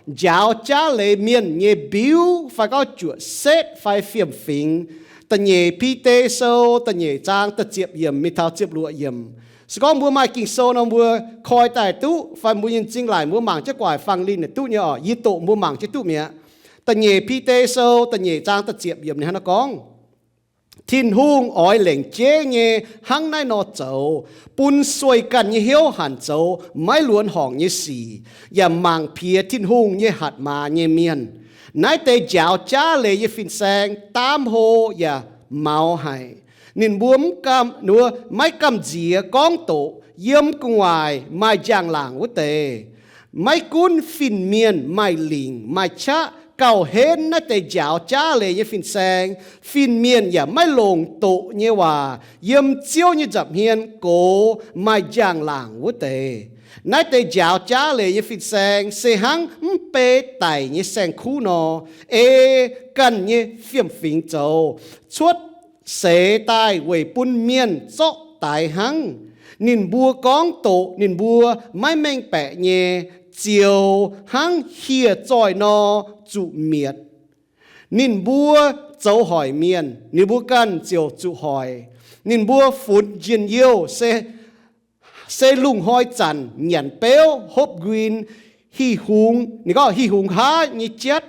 njaaux jaav leiz mienh nyei mbiuv fai gorngv juoqc setv fai fiem-fingx. Da'nyeic Bide Sou da'nyeic zaang da'ziepc yiemc mingh taux ziepc luoqc yiemc. Se gorngv mbuo maaih Ging-Sou nor, mbuo koi daaih duqv fai mbuo nyei m'zing laaic mbuo mangc jienv gu'nguaaic fangx-linh naaic duqv nyei orqc. Yie doqc mbuo mangc jienv duqv mi'aqv. Da'nyeic Bide Sou da'nyeic zaang da'ziepc yiemc ninh hnangv naaiv gorngv, Tin-Hungh oix lengc jeiv nyei hnangv naaiv nor zoux, bun sueih ganh nyei hnyouv hanc zoux maiv luonx horngc nyei sic, yaac mangc piex Tin-Hungh nyei hatc maaz nyei mienh. Naaiv deix njaaux jaav leiz nyei fin-saeng daamv hlo yaac maux haic. Ninh mbuo maiv gamh nziex gorngv doqc yiem gu'nguaaic maaih njang-laangc wuov deix. Maiv gunv fin-mienh maaih lingc maaih qaqv gauh henv naaiv deix njaaux jaav leiz nyei fin-saeng, fin-mienh yaac maiv longc doqc nyei waac yiem Ziouv nyei nza'hmien gox maaih njang-laangc wuov deix. Naaiv deix njaaux jaav leiz nyei fin-saeng se hnangv mv bei daic nyei saeng-kuv nor, ei ganh nyei fiem-fingx zoux, cuotv seix daaih weic bun mienh zorqv daix hnangv. Ninh mbuo gorngv doqc ninh mbuo maiv mengh baeqc nyei, ziouc hnangv hieh zoih nor zuqc mietc. Ninh mbuo zoux hoic mienh, ninh mbuo ganh ziouc zuqc hoic. Ninh mbuo funx njien-youh se, se lungh hnoi zanc nyanc beuv, hopv nquin, hih hungx, ninh gorngv hih hungx haav nyei jatv.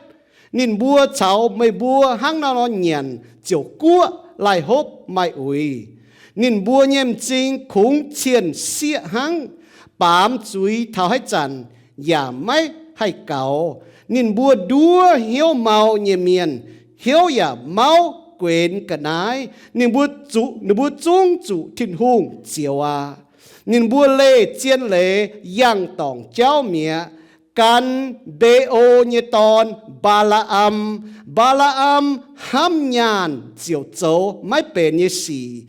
Ninh mbuo caux meih mbuo hnangv naaiv nor nyanc ziouc guoqv, laih hopv, maaih uix. Ninh mbuo nyei m'zing kungx cien-sieqv hnangv, baamz zuiz taux haaix zanc yaac maiv haih gaux. Ninh mbuo nduov hnyouv mau nyei mienh, hnyouv yaac mauv guenx ga'naaiv. Ninh mbuo zuqc, ninh mbuo zungv zuqc Tin-Hungh zioux aqv. Ninh mbuo leih zien leiz yangh dorngc jauv mi'aqv, gan Mbe^o nyei dorn, Mbaa^laa^am. Mbaa^laa^am hnamv nyaanh ziouc zoux maiv benx nyei sic.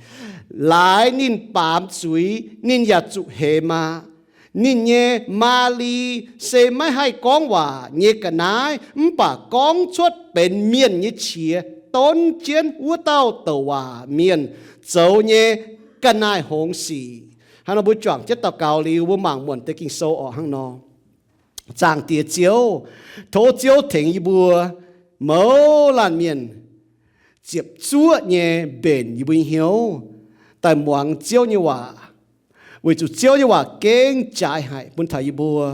Laaix ninh baamz zuiz, ninh yaac zuqc hemx aqv. Ninh nyei maa^li se maiv haih gorngv waac nyei ga'naaiv, mv baac gorngv cuotv benx mienh nyei qiex donv jienv wuov dauh douc waac mienh zoux nyei ga'naaiv-hngongx sic. Hnangv nor mbuo juangc jienv daux gaux liuz, mbuo mangc muonc deix Ging-Sou orqc hnangv nor. Zaangc Diex Ziouv, tov Ziouv tengx yie mbuo mouz laanh mienh ziepc zuoqv nyei mbenc yie mbuo nyei hnyouv daaih muangx Ziouv nyei waac, weic zuqc Ziouv nyei waac gengh jaaix haic bun taux yie mbuo,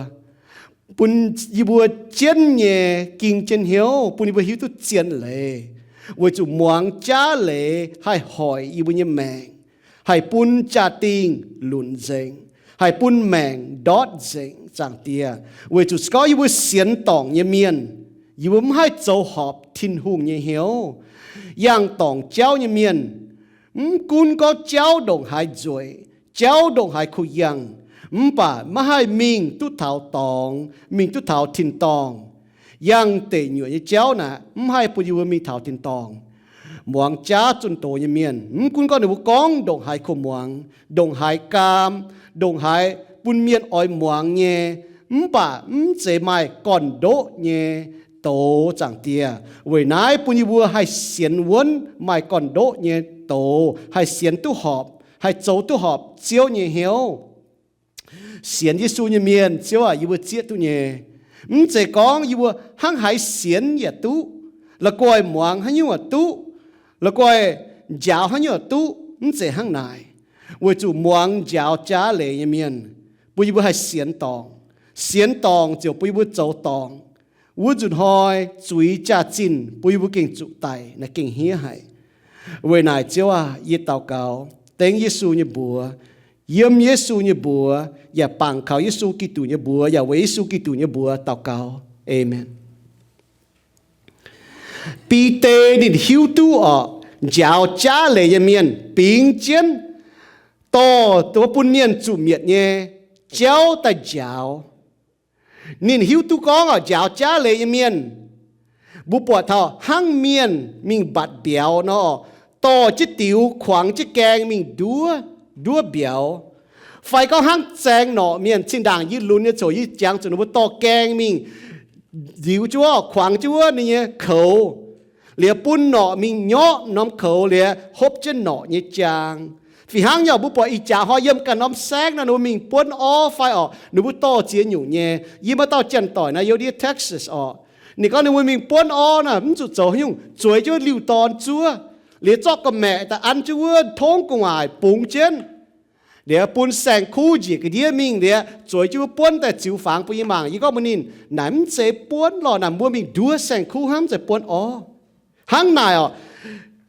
bun yie mbuo jienv nyei ging jienv hnyouv, bun yie mbuo hiuv duqv zien leiz, weic zuqc muangx jaav leiz haih hoic yie mbuo nyei maengc, haih bun jaa-dingh lunc nzengc, haih bun maengc ndortv nzengc, Zaangc Diex. Weic zuqc se gorngv yie mbuo sienx dorngc nyei mienh, yie mbuo mv haih zoux horpc Tin-Hungh nyei hnyouv. Yangh dorngc jauv nyei mienh, mv gunv gorngv jauv ndongc haaix nzueic, jauv ndongc haaix kuh yangh, mv baac maiv haih mingh duqv taux dorngx, mingh duqv taux tin-dorngh. Yangh deic nyuoqc nyei jauv naaic mv haih bun yie mbuo mingh taux tin-dorngh. Muangx jaav zunh doz nyei mienh, mv gunv gorngv ninh mbuo gorngv ndongc haaix kuh muangx, ndongc haaix gaam, ndongc haaix bun mienh oix muangx nyei, mv baac mv zeiz maaih gorn-ndoqv nyei doz, Zaangc Diex. Weic naaiv bun yie mbuo haih sienx wuonv maaih gorn-ndoqv nyei doz, haih sienx duqv horpc, haih zoux duqv horpc Ziouv nyei hnyouv. Sienx Yesu nyei mienh, Ziouv aac, yie mbuo zieqv duqv nyei. Mv zeiz gorngv yie mbuo hnangv haaix sienx yaac duqv, la'guaih muangx haaix nyungc yaac duqv, la'guaih njaaux haaix nyungc yaac duqv. Mv zeiz hnangv naaic. Weic zuqc muangx njaaux jaav leiz nyei mienh bun yie mbuo haih sienx dorngc. Sienx dorngc ziouc bun yie mbuo zoux dorngc. Wuov nzunc hnoi zuiz jaax-zinh bun yie mbuo gengh zuqc daic, naaiv gengh hniev haic. Weic naaic Ziouv aac, yie daux gaux dengv Yesu nyei mbuox, yiem Yesu nyei mbuox, yaac bangc kaux Yesu Giduc nyei mbuox, yaac weic Yesu Giduc nyei mbuox daux gaux. Aamen. Bide ninh hiuv duqv orqc, njaaux jaav leiz nyei mienh bingx jienv dorh wuov bun mienh zuqc mietc nyei jauv daaih njaaux. Ninh hiuv duqv gorngv orqc, njaaux jaav leiz nyei mienh, mbuo buatc taux hnangv mienh mingh mbatc mbiauz nor, dorh jienv diux kuangx jienv gaeng mingh nduov, nduov mbiauz. Fai gorngv hnangv zaeng norqc mienh, zinh ndaangc yie lunx nyei coc yie jangx zuqc ninh mbuo dorh gaeng mingh ndiux jienv wuov, kuangx jienv wuov ninh nyei koux, liuz bun norqc mingh nyorqv norm koux liuz hopv jienv norqc nyei jaang. Fih hnangv nyei oc, mbuo buatc ih jaax hnoi yiem ganh norm saengv naaiv ninh mbuo mingh buonv orv fai orqc, ninh mbuo dorh ziex nyungc nyei. Yie maiv dauh janx-doic naaiv, Yodie, Texas orqc. Ninh gorngv ninh mbuo mingh buonv orv naaiv, mv zuqc zoux haaix nyungc, zueiz jienv liuh dorn zuov, liuz zorqv ga'maeqc daaih an jienv wuov tongv gu'nguaaic bungx jienv, liuz bun saeng-kuv njiec ga'ndiev mingh liuz, zueiz jienv wuov buonv daaih ziux fangx bun yie mangc. Yie gorngv mbuox ninh, naaic mv zeiz buonv lorqc, naaic mbuo mingh nduov saeng-kuv hnangv, mv zeiz buonv orv. Hnangv naaic orqc,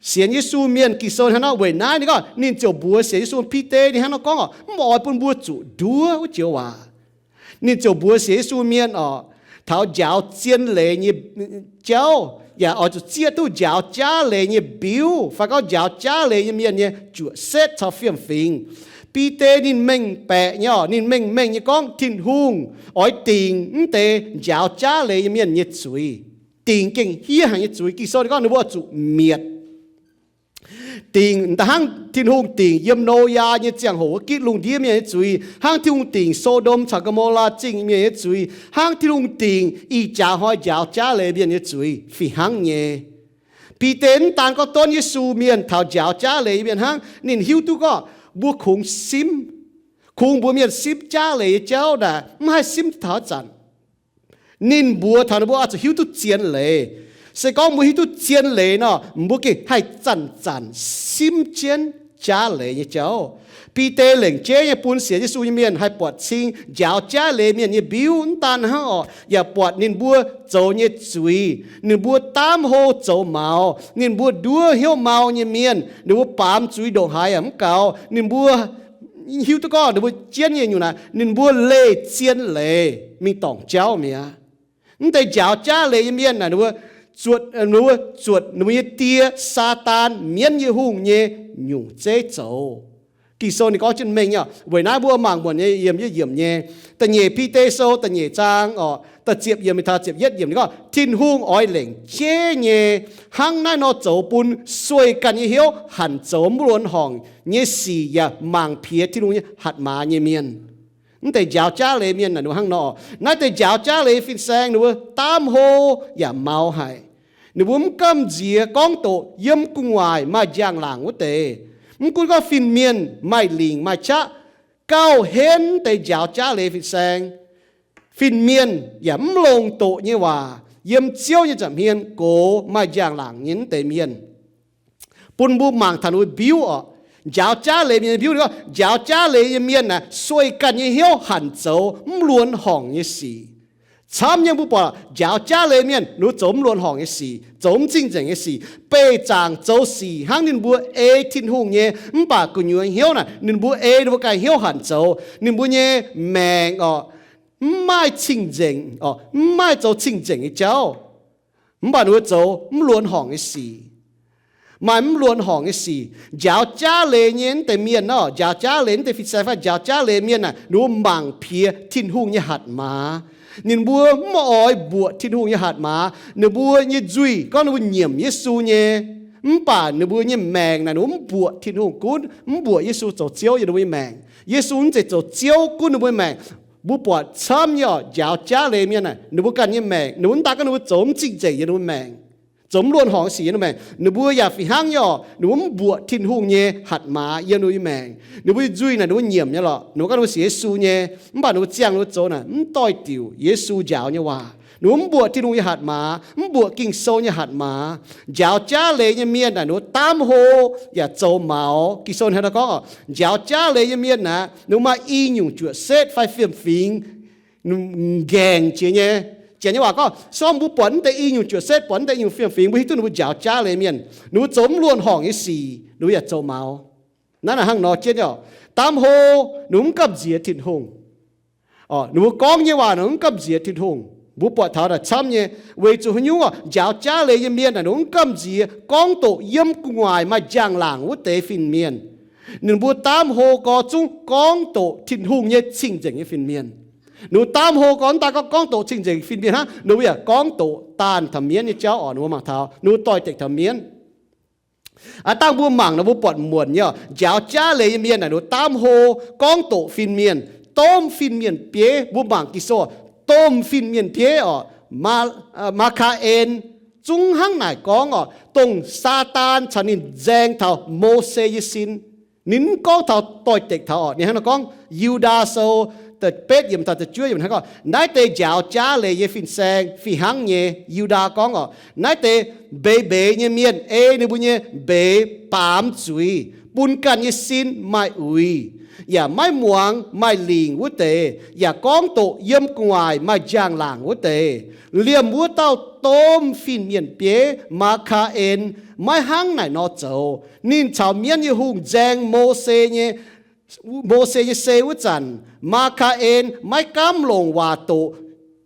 sienx Yesu mienh, Ging-Sou hnangv nor, weic naaiv ninh gorngv ninh ziouc mbuox sienx Yesu Bide, ninh hnangv nor gorngv orqc, mv oix bun mbuo zuqc nduov wuov joux waac. Ninh ziouc mbuox sienx Yesu mienh orqc, taux njaaux zien leiz nyei jauv, yaac oix zuqc zieqv duqv njaaux jaav leiz nyei mbiuv, fai gorngv njaaux jaav leiz nyei mienh nyei juoqc setv caux fiem-fingx. Bide ninh mengh baeqc nyei orqc, ninh mengh mengh nyei gorngv Tin-Hungh oix dingc mv deix njaaux jaav leiz nyei mienh nyei zuiz, dingc gengh hiev haic nyei zuiz. Ging-Sou ninh gorngv ninh mbuo oix zuqc mietc. Dingc da'hnangv Tin-Hungh dingc yiem Noyaa nyei ziangh hoc wuov gitv lungh ndiev mienh nyei zuiz, hnangv Tin-Hungh dingc So^ndom caux Go^mo^laa Zingh mienh nyei zuiz, hnangv Tin-Hungh dingc ih jaax hnoi njaaux jaav leiz mienh nyei zuiz fih hnangv nyei. Bide mv daan gorngv donv Yesu mienh taux njaaux jaav leiz mienh hnangv, ninh hiuv duqv gorngv mbuo kungx simv, kungx mbuox mienh simv jaav leiz nyei jauv naaic mv haih simv taux haaix zanc. Ninh mbuox taux ninh mbuo oix zuqc hiuv duqv zien leiz. Se gorngv mbuo hiuv duqv zien leiz nor, mbuo gengh haih zanc-zanc simv jienv jaav leiz nyei jauv. Bide lengc jeiv nyei bun sienx Yesu nyei mienh haih buatc cing njaaux jaav leiz mienh nyei mbiuv. Mv daan hnangv orqc, yaac buatc ninh mbuo zoux nyei zuiz, ninh mbuo daamv hlo zoux maux, ninh mbuo nduov hnyouv mau nyei mienh, ninh mbuo baamz zuiz ndongc haaix yaac mv gaux. Ninh mbuo hiuv duqv gorngv ninh mbuo jienv nyei nyungc naaic, ninh mbuo leih zien leiz mingh dorngc jauv mi'aqv. Mv deix njaaux jaav leiz nyei mienh naaic, ninh mbuo zuotc, ninh mbuo zuotc ninh mbuo nyei die, Saadaan, mienv nyei hungh nyei nyungc zeiv zoux. Ging-Sou ninh gorngv jienv mengh nyei. Weic naaiv mbuo mangc muonc nyei yiem yietv yiemc nyei, da'nyeic Bide Sou da'nyeic zaang orqc, da'ziepc yiemc mingh taux ziepc yietv yiemc, ninh gorngv Tin-Hungh oix lengc jeiv nyei hnangv naaiv nor zoux bun sueih ganh nyei hnyouv hanc zoux mv luonx horngc nyei sic yaac mangc piex Tin-Hungh nyei hatc maaz nyei mienh. Mv deix njaaux jaav leiz mienh naaic ninh mbuo hnangv nor. Naaiv deix njaaux jaav leiz fin-saeng ninh mbuo daamv hlo yaac maux haic. Ninh mbuo mv gamh nziex gorngv doqc yiem gu'nguaaic maaih njang-laangc wuov deix. Mv gunv gorngv fin-mienh maaih lingc maaih qaqv gauh henv deix njaaux jaav leiz fin-saeng, fin-mienh yaac mv longc doqc nyei waac yiem Ziouv nyei nza'hmien gox maaih njang-laangc nyei mv deix mienh. Bun mbuo mangc taux ninh mbuo mbiuv orqc. Njaaux jaav leiz mienh mbiuv, ninh gorngv njaaux jaav leiz nyei mienh naaic sueih ganh nyei hnyouv hanc zoux mv luonx horngc nyei sic. Camv nyei mbuo buatc njaaux jaav leiz mienh ninh mbuo zoux mv luonx horngc nyei sic, zoux mv cing-nzengc nyei sic, beih zaangc zoux sic hnangv ninh mbuo ei Tin-Hungh nyei, mv baac gu'nyuoz hnyouv naaic ninh mbuo ei ninh mbuo ganh hnyouv hanc zoux. Ninh mbuo nyei maengc orqc, mv maaih cing-nzengc orqc, mv maaih zoux cing-nzengc nyei jauv. Mv baac ninh mbuo zoux mv luonx horngc nyei sic, maaih mv luonx horngc nyei sic. Njaaux jaav leiz nyei mv deix mienh nor, njaaux jaav leiz mv deix fin-saeng fai njaaux jaav leiz mienh naaic, ninh mbuo mangc piex Tin-Hungh nyei hatc maaz. Ninh mbuo mv oix mbuoqc Tin-Hungh nyei hatc maaz. Ninh mbuo nyei nzuih gorngv ninh mbuo nyiemc Yesu nyei, mv baac ninh mbuo nyei maengc naaic ninh mbuo mv mbuoqc Tin-Hungh gunv, mv mbuoqc Yesu zoux Ziouv yiem ninh mbuo nyei maengc. Yesu mv zeiz zoux Ziouv gunv ninh mbuo nyei maengc. Mbuo buatc camv nyei orqc, njaaux jaav leiz mienh naaic, ninh mbuo ganh nyei maengc, ninh mbuo mv daan gorngv ninh mbuo zoux mv cing-nzengc yiem ninh mbuo maengc, zoux mv luonx horngc sic yiem ninh maengc, ninh mbuo yaac fih hnangv nyei orqc, ninh mbuo mv mbuoqc Tin-Hungh nyei hatc maaz yiem ninh mbuo nyei maengc. Ninh mbuo nyei nzuih naaic ninh mbuo nyiemc nyei lorqc, ninh mbuo gorngv ninh mbuo sienx Yesu nyei, mv baac ninh mbuo ziangh ninh mbuo zoux naaic mv doix-diuc Yesu njaaux nyei waac. Ninh mbuo mv mbuoqc Tin-Hungh nyei hatc maaz, mv mbuoqc Ging-Sou nyei hatc maaz. Njaaux jaav leiz nyei mienh naaic ninh mbuo daamv hlo yaac zoux maux. Ging-Sou hnangv naaiv gorngv orqc, njaaux jaav leiz nyei mienh naaic ninh mbuo maaih i nyungc juoqc setv fai fiem-fingx nqaengc jiex nyei. Janx nyei waac gorngv, se gorngv mbuo buatc mv deix i nyungc juoqc setv, buatc mv deix i nyungc fiem-fingx, mbuo hiuv duqv ninh mbuo njaaux jaav leiz mienh, ninh mbuo zoux mv luonx horngc nyei sic, ninh mbuo yaac zoux maux. Naaiv naaic hnangv nor jienv nyei orqc, daamv hlo ninh mbuo mv gamh nziex Tin-Hungh. Orqc, ninh mbuo gorngv nyei waac naaic mv gamh nziex Tin-Hungh. Mbuo buatc taux naaic camv nyei. Weic zuqc haaix nyungc orqc? Njaaux jaav leiz nyei mienh naaic ninh mbuo mv gamh nziex gorngv doqc yiem gu'nguaaic maaih njang-laangc wuov deix fin-mienh. Ninh mbuo daamv hlo gorx zungv gorngv doqc Tin-Hungh nyei cing-nzengc nyei fin-mienh. Ninh mbuo daamv hlo gorx mv daan gorngv gorngv doqc cing-nzengc fin-mienh hnangv, ninh mbuo yaac gorngv doqc daanh taux mienv nyei jauv orqc. Ninh mbuo mangc taux ninh mbuo doix-dekc taux mienv. Aav dangh mbuo mangc nor mbuo buatc muonc nyei orqc, njaaux jaav leiz nyei mienh naaic ninh mbuo daamv hlo gorngv doqc fin-mienh, domh fin-mienh bieiv. Mbuo mangc Ging-Sou, domh fin-mienh bieiv orqc, Maa, Maa^kaa^en zungv hnangv naaic gorngv orqc, dongh Saadaan caux ninh nzaeng taux Mose nyei sin. Ninh mv gorngv taux doix-dekc taux orqc. Ninh hnangv nor gorngv, Yu^ndaa Sou da'betv yiemc taux da'juov yiemc hnangv gorngv, naaiv deix njaaux jaav leiz nyei fin-saeng fih hnangv nyei. Yu^ndaa gorngv orqc, naaiv deix mbeix mbeix nyei mienh ei ninh mbuo nyei mbeix baamz zuiz, bun ganh nyei sin maaih uix, yaac maiv muangx maaih lingc wuov deix, yaac gorngv doqc yiem gu'nguaaic maaih njang-laangc wuov deix. Liemh wuov dauh domh fin-mienh bieiv, Maa^kaa^en, maiv hnangv naaic nor zoux. Ninh caux mienv nyei hungh nzaeng Mose nyei, Mose nyei sei wuov zanc, Maa^kaa^en maiv gaamv longc waac doqc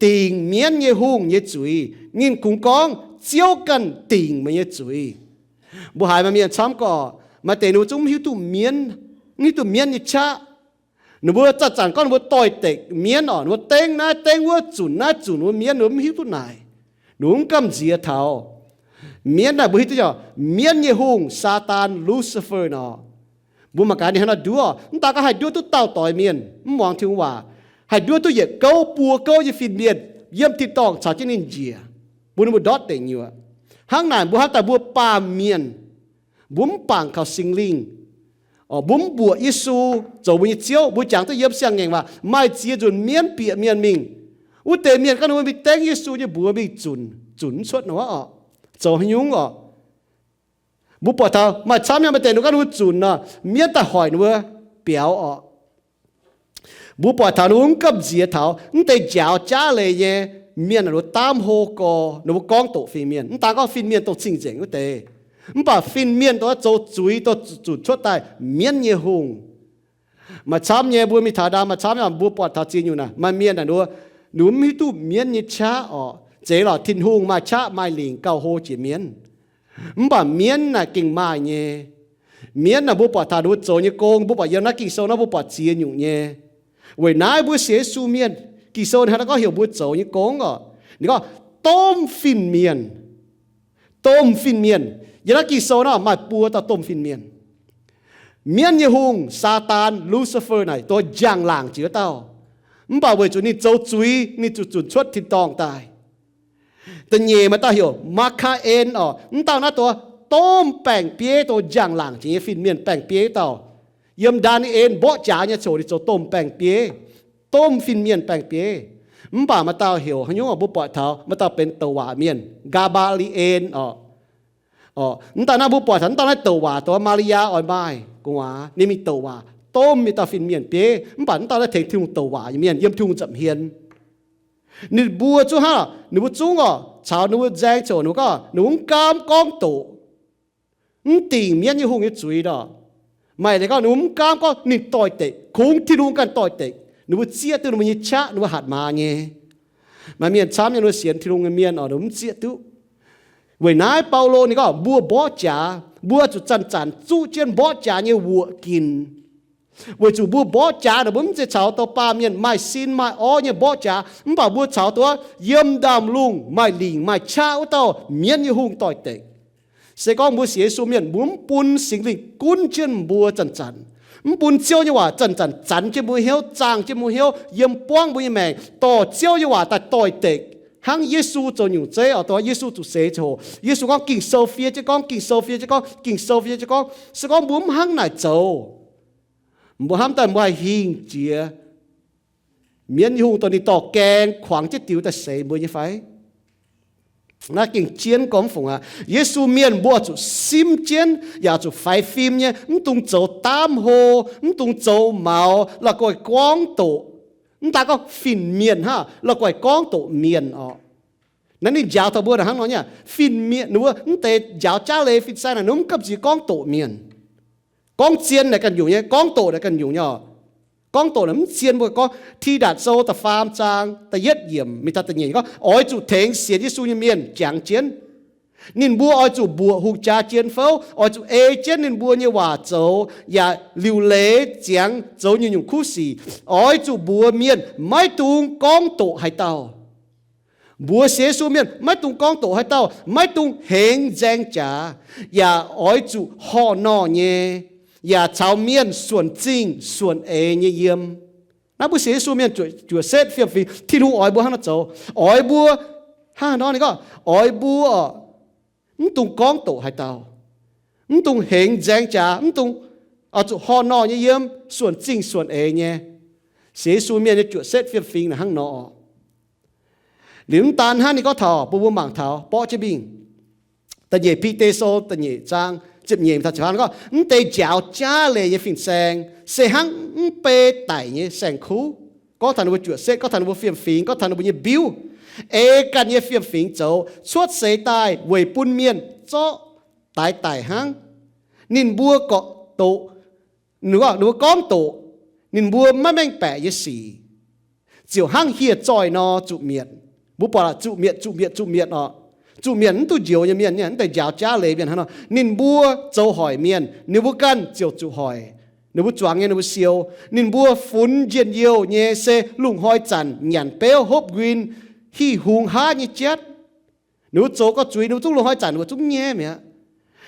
dingc mienv nyei hungh nyei zuiz. Ninh kungx gorngv Ziouv ganh dingc meih nyei zuiz. Mbuo haiz maaih mienh camv gorqv, maaih deix ninh mbuo zungv mv hiuv duqv mienv, mv hiuv duqv mienv nyei qaqv. Ninh mbuo zanc-zanc gorngv ninh mbuo doix-dekc mienv orqc, ninh mbuo dengv naaiv dengv wuov, zunc naaiv zunc wuov mienv, ninh mbuo mv hiuv duqv naaic. Ninh mbuo mv gamh nziex taux mienv naaic. Mbuo hiuv duqv nyei, mienv nyei hungh, Saadaan, Lucifer nor. Mbuo mangc gaax ninh hnangv nor nduov, mv daan gorngv haih nduov duqv dauh doix mienh mv muangx Tin-Hungh waac, haih nduov duqv yietc gouv buo gouv nyei fin-mienh yiem tin-dorngh caux jienv ninh njiec, bun ninh mbuo ndortv deic nyuoqc. Hnangv naaic mbuo hnamv daaih mbuo baamh mienh, mbuo mv bangc kaux Singx Lingh, mbuo mv mbuoqc Yesu zoux mbuo nyei Ziouv. Mbuo jangx duqv yiem Siang-Ngaengc waac, maaih ziex nzunc mienv bieqc mienh mingh. Wuov deix mienh gorngv ninh mbuo mingh dengv Yesu nyei mbuox mingh zunc, zunc mv cuotv nor orqc. Zoux haaix nyungc orqc? Mbuo buatc taux maaih camv nyei, maaih deix ninh gorngv ninh mbuo zunc nor, mienv daaih hoic ninh mbuo biaux orqc. Mbuo buatc taux ninh mbuo mv gamh nziex taux mv deix njaaux jaav leiz nyei mienh naaic, ninh mbuo daamv hlo gorx, ninh mbuo gorngv doqc fin-mienh. Mv daan gorngv fin-mienh dongh cing-nzengc wuov deix, mv baac fin-mienh dongh zoux zuiz, dongh zunc cuotv daaih mienv nyei hungh. Maaih camv nyei, mbuo mingh taux ndaam maaih camv nyei, mbuo buatc taux ziex nyungc naaic, maaih mienh naaic, ninh mbuo, ninh mbuo mv hiuv duqv mienv nyei qaqv orqc. Zeiz lorqc, Tin-Hungh maaih qaqv maaih lingc gauh hlo jiex mienv. Mv baac mienv naaic gengh maaih nyei. Mienv naaic mbuo buatc taux ninh mbuo zoux nyei gong, mbuo buatc yiem naaiv Ging-Sou naaiv mbuo buatc ziex nyungc nyei. Weic naaiv mbuo sienx Yesu mienh, Ging-Sou ninh hnangv naaiv gorngv heuc mbuo zoux nyei gong orqc, ninh gorngv domh fin-mienh. Domh fin-mienh. Yiem naaiv Ging-Sou naaiv maaih buo dauh domh fin-mienh. Mienv nyei hungh, Saadaan, Lucifer naaic, dongh njang-laangc jiex wuov dauh. Mv baac weic zuqc ninh zoux zuiz, ninh zuqc zunc cuotv tin-dorngh daaih. Da'nyeic maaih dauh heuc Maa^kaa^en orqc. Mv dauh naaiv dongh domh baeng-bieiv, dongh njang-laangc jiex nyei fin-mienh baeng-bieiv wuov dauh. Yiem Ndaa^ni^en mborqv jaax nyei ziangh hoc ninh zoux domh baeng-bieiv, domh fin-mienh baeng-bieiv. Mv baac maaih dauh heuc haaix nyungc orqc, mbuo buatc taux maaih dauh benx douc waac mienh, Gaa^mbaa^li^en orqc. Mv dauh naaiv mbuo buatc taux mv dauh naaiv douc waac, douc Maa^li^yaa oix maaih gu'nguaaz, ninh mingh douc waac, domh nyei dauh fin-mienh bieiv. Mv baac mv dauh naaiv tengx Tin-Hungh douc waac nyei mienh, yiem Tin-Hungh nza'hmien. Ninh mbuo zungv hnangv, ninh mbuo zungv orqc, caux ninh mbuo nzaeng ziouc ninh mbuo gorngv, ninh mbuo mv gaamv gorngv doqc, mv dingc mienv nyei hungh nyei zuiz orqc. Maaih deix gorngv ninh mbuo mv gaamv gorngv ninh doix-dekc, kungx Tin-Hungh ganh doix-dekc. Ninh mbuo zieqv duqv ninh mbuo nyei qaqv, ninh mbuo hatc maaz nyei. Maaih mienh camv nyei, ninh mbuo sienx Tin-Hungh nyei mienh orqc, ninh mbuo mv zieqc duqv. Weic naaiv Baulo ninh gorngv mbuo mborqv jaax, mbuo zuqc zanc-zanc zuqv jienv mborqv jaax nyei wuoqc ginc. Weic zuqc mbuo mborqv jaax naaic, mbuo mv zeiz caux douc baamh mienh maaih sin maaih orv nyei mborqv jaax, mv baac mbuo caux douc yiem ndaamv-lungh maaih lingc maaih qaqv wuov dauh mienv nyei hungh doix-dekc. Se gorngv mbuo sienx Yesu mienh, mbuo mv bun Singx Lingh gunv jienv mbuo zanc-zanc, mv bun Ziouv nyei waac zanc-zanc zanx jienv mbuo hnyouv, zaangh jienv mbuo hnyouv, yiem buangv mbuo nyei maengc, dorh Ziouv nyei waac daaih doix-dekc. Hnangv Yesu zoux nyungc zeiv orqc, dongh Yesu zuqc seix ziangh hoc, Yesu gorngv Ging-Sou fiev jienv gorngv, Ging-Sou fiev jienv gorngv, Ging-Sou fiev jienv gorngv. Se gorngv mbuo mv hnangv naaic zoux, mbuo hnamv daaih mbuo haih hingh jiex mienv nyei hungh dongh ninh dorh gaeng kuangx jienv diux daaih seix mbuo nyei fai? Naaiv gengh jienv gorngv fungc aqv. Yesu mienh mbuo zuqc simv jienv yaac zuqc faix fim nyei, mv dungx zoux daamv hlo, mv dungx zoux maux, la'guaih gorngv doqc. Mv daan gorngv fin-mienh hnangv, la'guaih gorngv doqc mienh orqc. Naaiv ninh njaaux taux mbuo naaic hnangv nor nyei, fin-mienh, ninh mbuo mv deix njaaux jaav leiz fin-saeng naaic, ninh mv gamh nziex gorngv doqc mienh. Gorngv zien naaic ganh nyungc nyei, gorngv doqc naaic ganh nyungc nyei orqc. Gorngv doqc naaic mv zien, mbuo gorngv Tidatc Sou da'faam zaang da'yietv yiemc mingh daaih da'nyeic gorngv, oix zuqc tengx sienx Yesu nyei mienh jangx jienv. Ninh mbuo oix zuqc mbuoqc hungh jaa jien fouv, oix zuqc ei jienv ninh mbuo nyei waac zoux, yaac liuc leiz ziangx zoux nyungc-nyungc kuv sic. Oix zuqc mbuox mienh maiv dungx gorngv doqc haaix dauh. Mbuox sienx Yesu mienh maiv dungx gorngv doqc haaix dauh, maiv dungx hengx nzaeng jaax, yaac oix zuqc horh norh nyei, yaac caux mienh suonc zingh suonc eix nyei yiem. Naaiv mbuo sienx Yesu mienh juoqc setv fiem fingx, Tin-Hungh oix mbuo hnangv nor zoux. Oix mbuo hnangv haaix nor ninh gorngv, oix mbuo mv dungx gorngv doqc haaix dauh, mv dungx hengx nzaeng jaax, mv dungx oix zuqc horh norh nyei yiem suonc zingh suonc eix nyei. Sienx Yesu mienh nyei juoqc setv fiem-fingx naaic hnangv nor oc. Liuz mv daan hnangv, ninh gorngv taux bun mbuo mangc taux borqv jienv mingh Da'nyeic Bide Sou da'nyeic zaang ziepc nyeic taux ziepc faam gorngv, mv deix njaaux jaav leiz nyei fin-saeng se hnangv mv bei daic nyei saeng-kuv. Gorngv taux ninh mbuo juoqc setv, gorngv taux ninh mbuo fiem-fingx, gorngv taux ninh mbuo nyei mbiuv. Ei ganh nyei fiem-fingx zoux, cuotv seix daaih weic bun mienh zorqv daix daic hnangv. Ninh mbuo gorqv doqc, ninh mbuo gorngv doqc ninh mbuo maiv mengh baeqc nyei sic, ziouc hnangv hieh zoih nor zuqc mietc. Mbuo buatc zuqc mietc, zuqc mietc, zuqc mietc oc. Zuqc mietc mv duqv njoux nyei mienh, mv deix njaaux jaav leiz mienh hnangv nor. Ninh mbuo zoux hoic mienh, ninh mbuo ganh ziouc zuqc hoic. Ninh mbuo zuangx nyei ninh mbuo siou. Ninh mbuo funx njien-youh nyei se lungh hnoi zanc nyanc beuv hopv nquin, hih hungx haav nyei jatv. Ninh mbuo zoux gauh zuiz, ninh mbuo zungv lungh hnoi zanc ninh mbuo zungv nyaiv mi'aqv.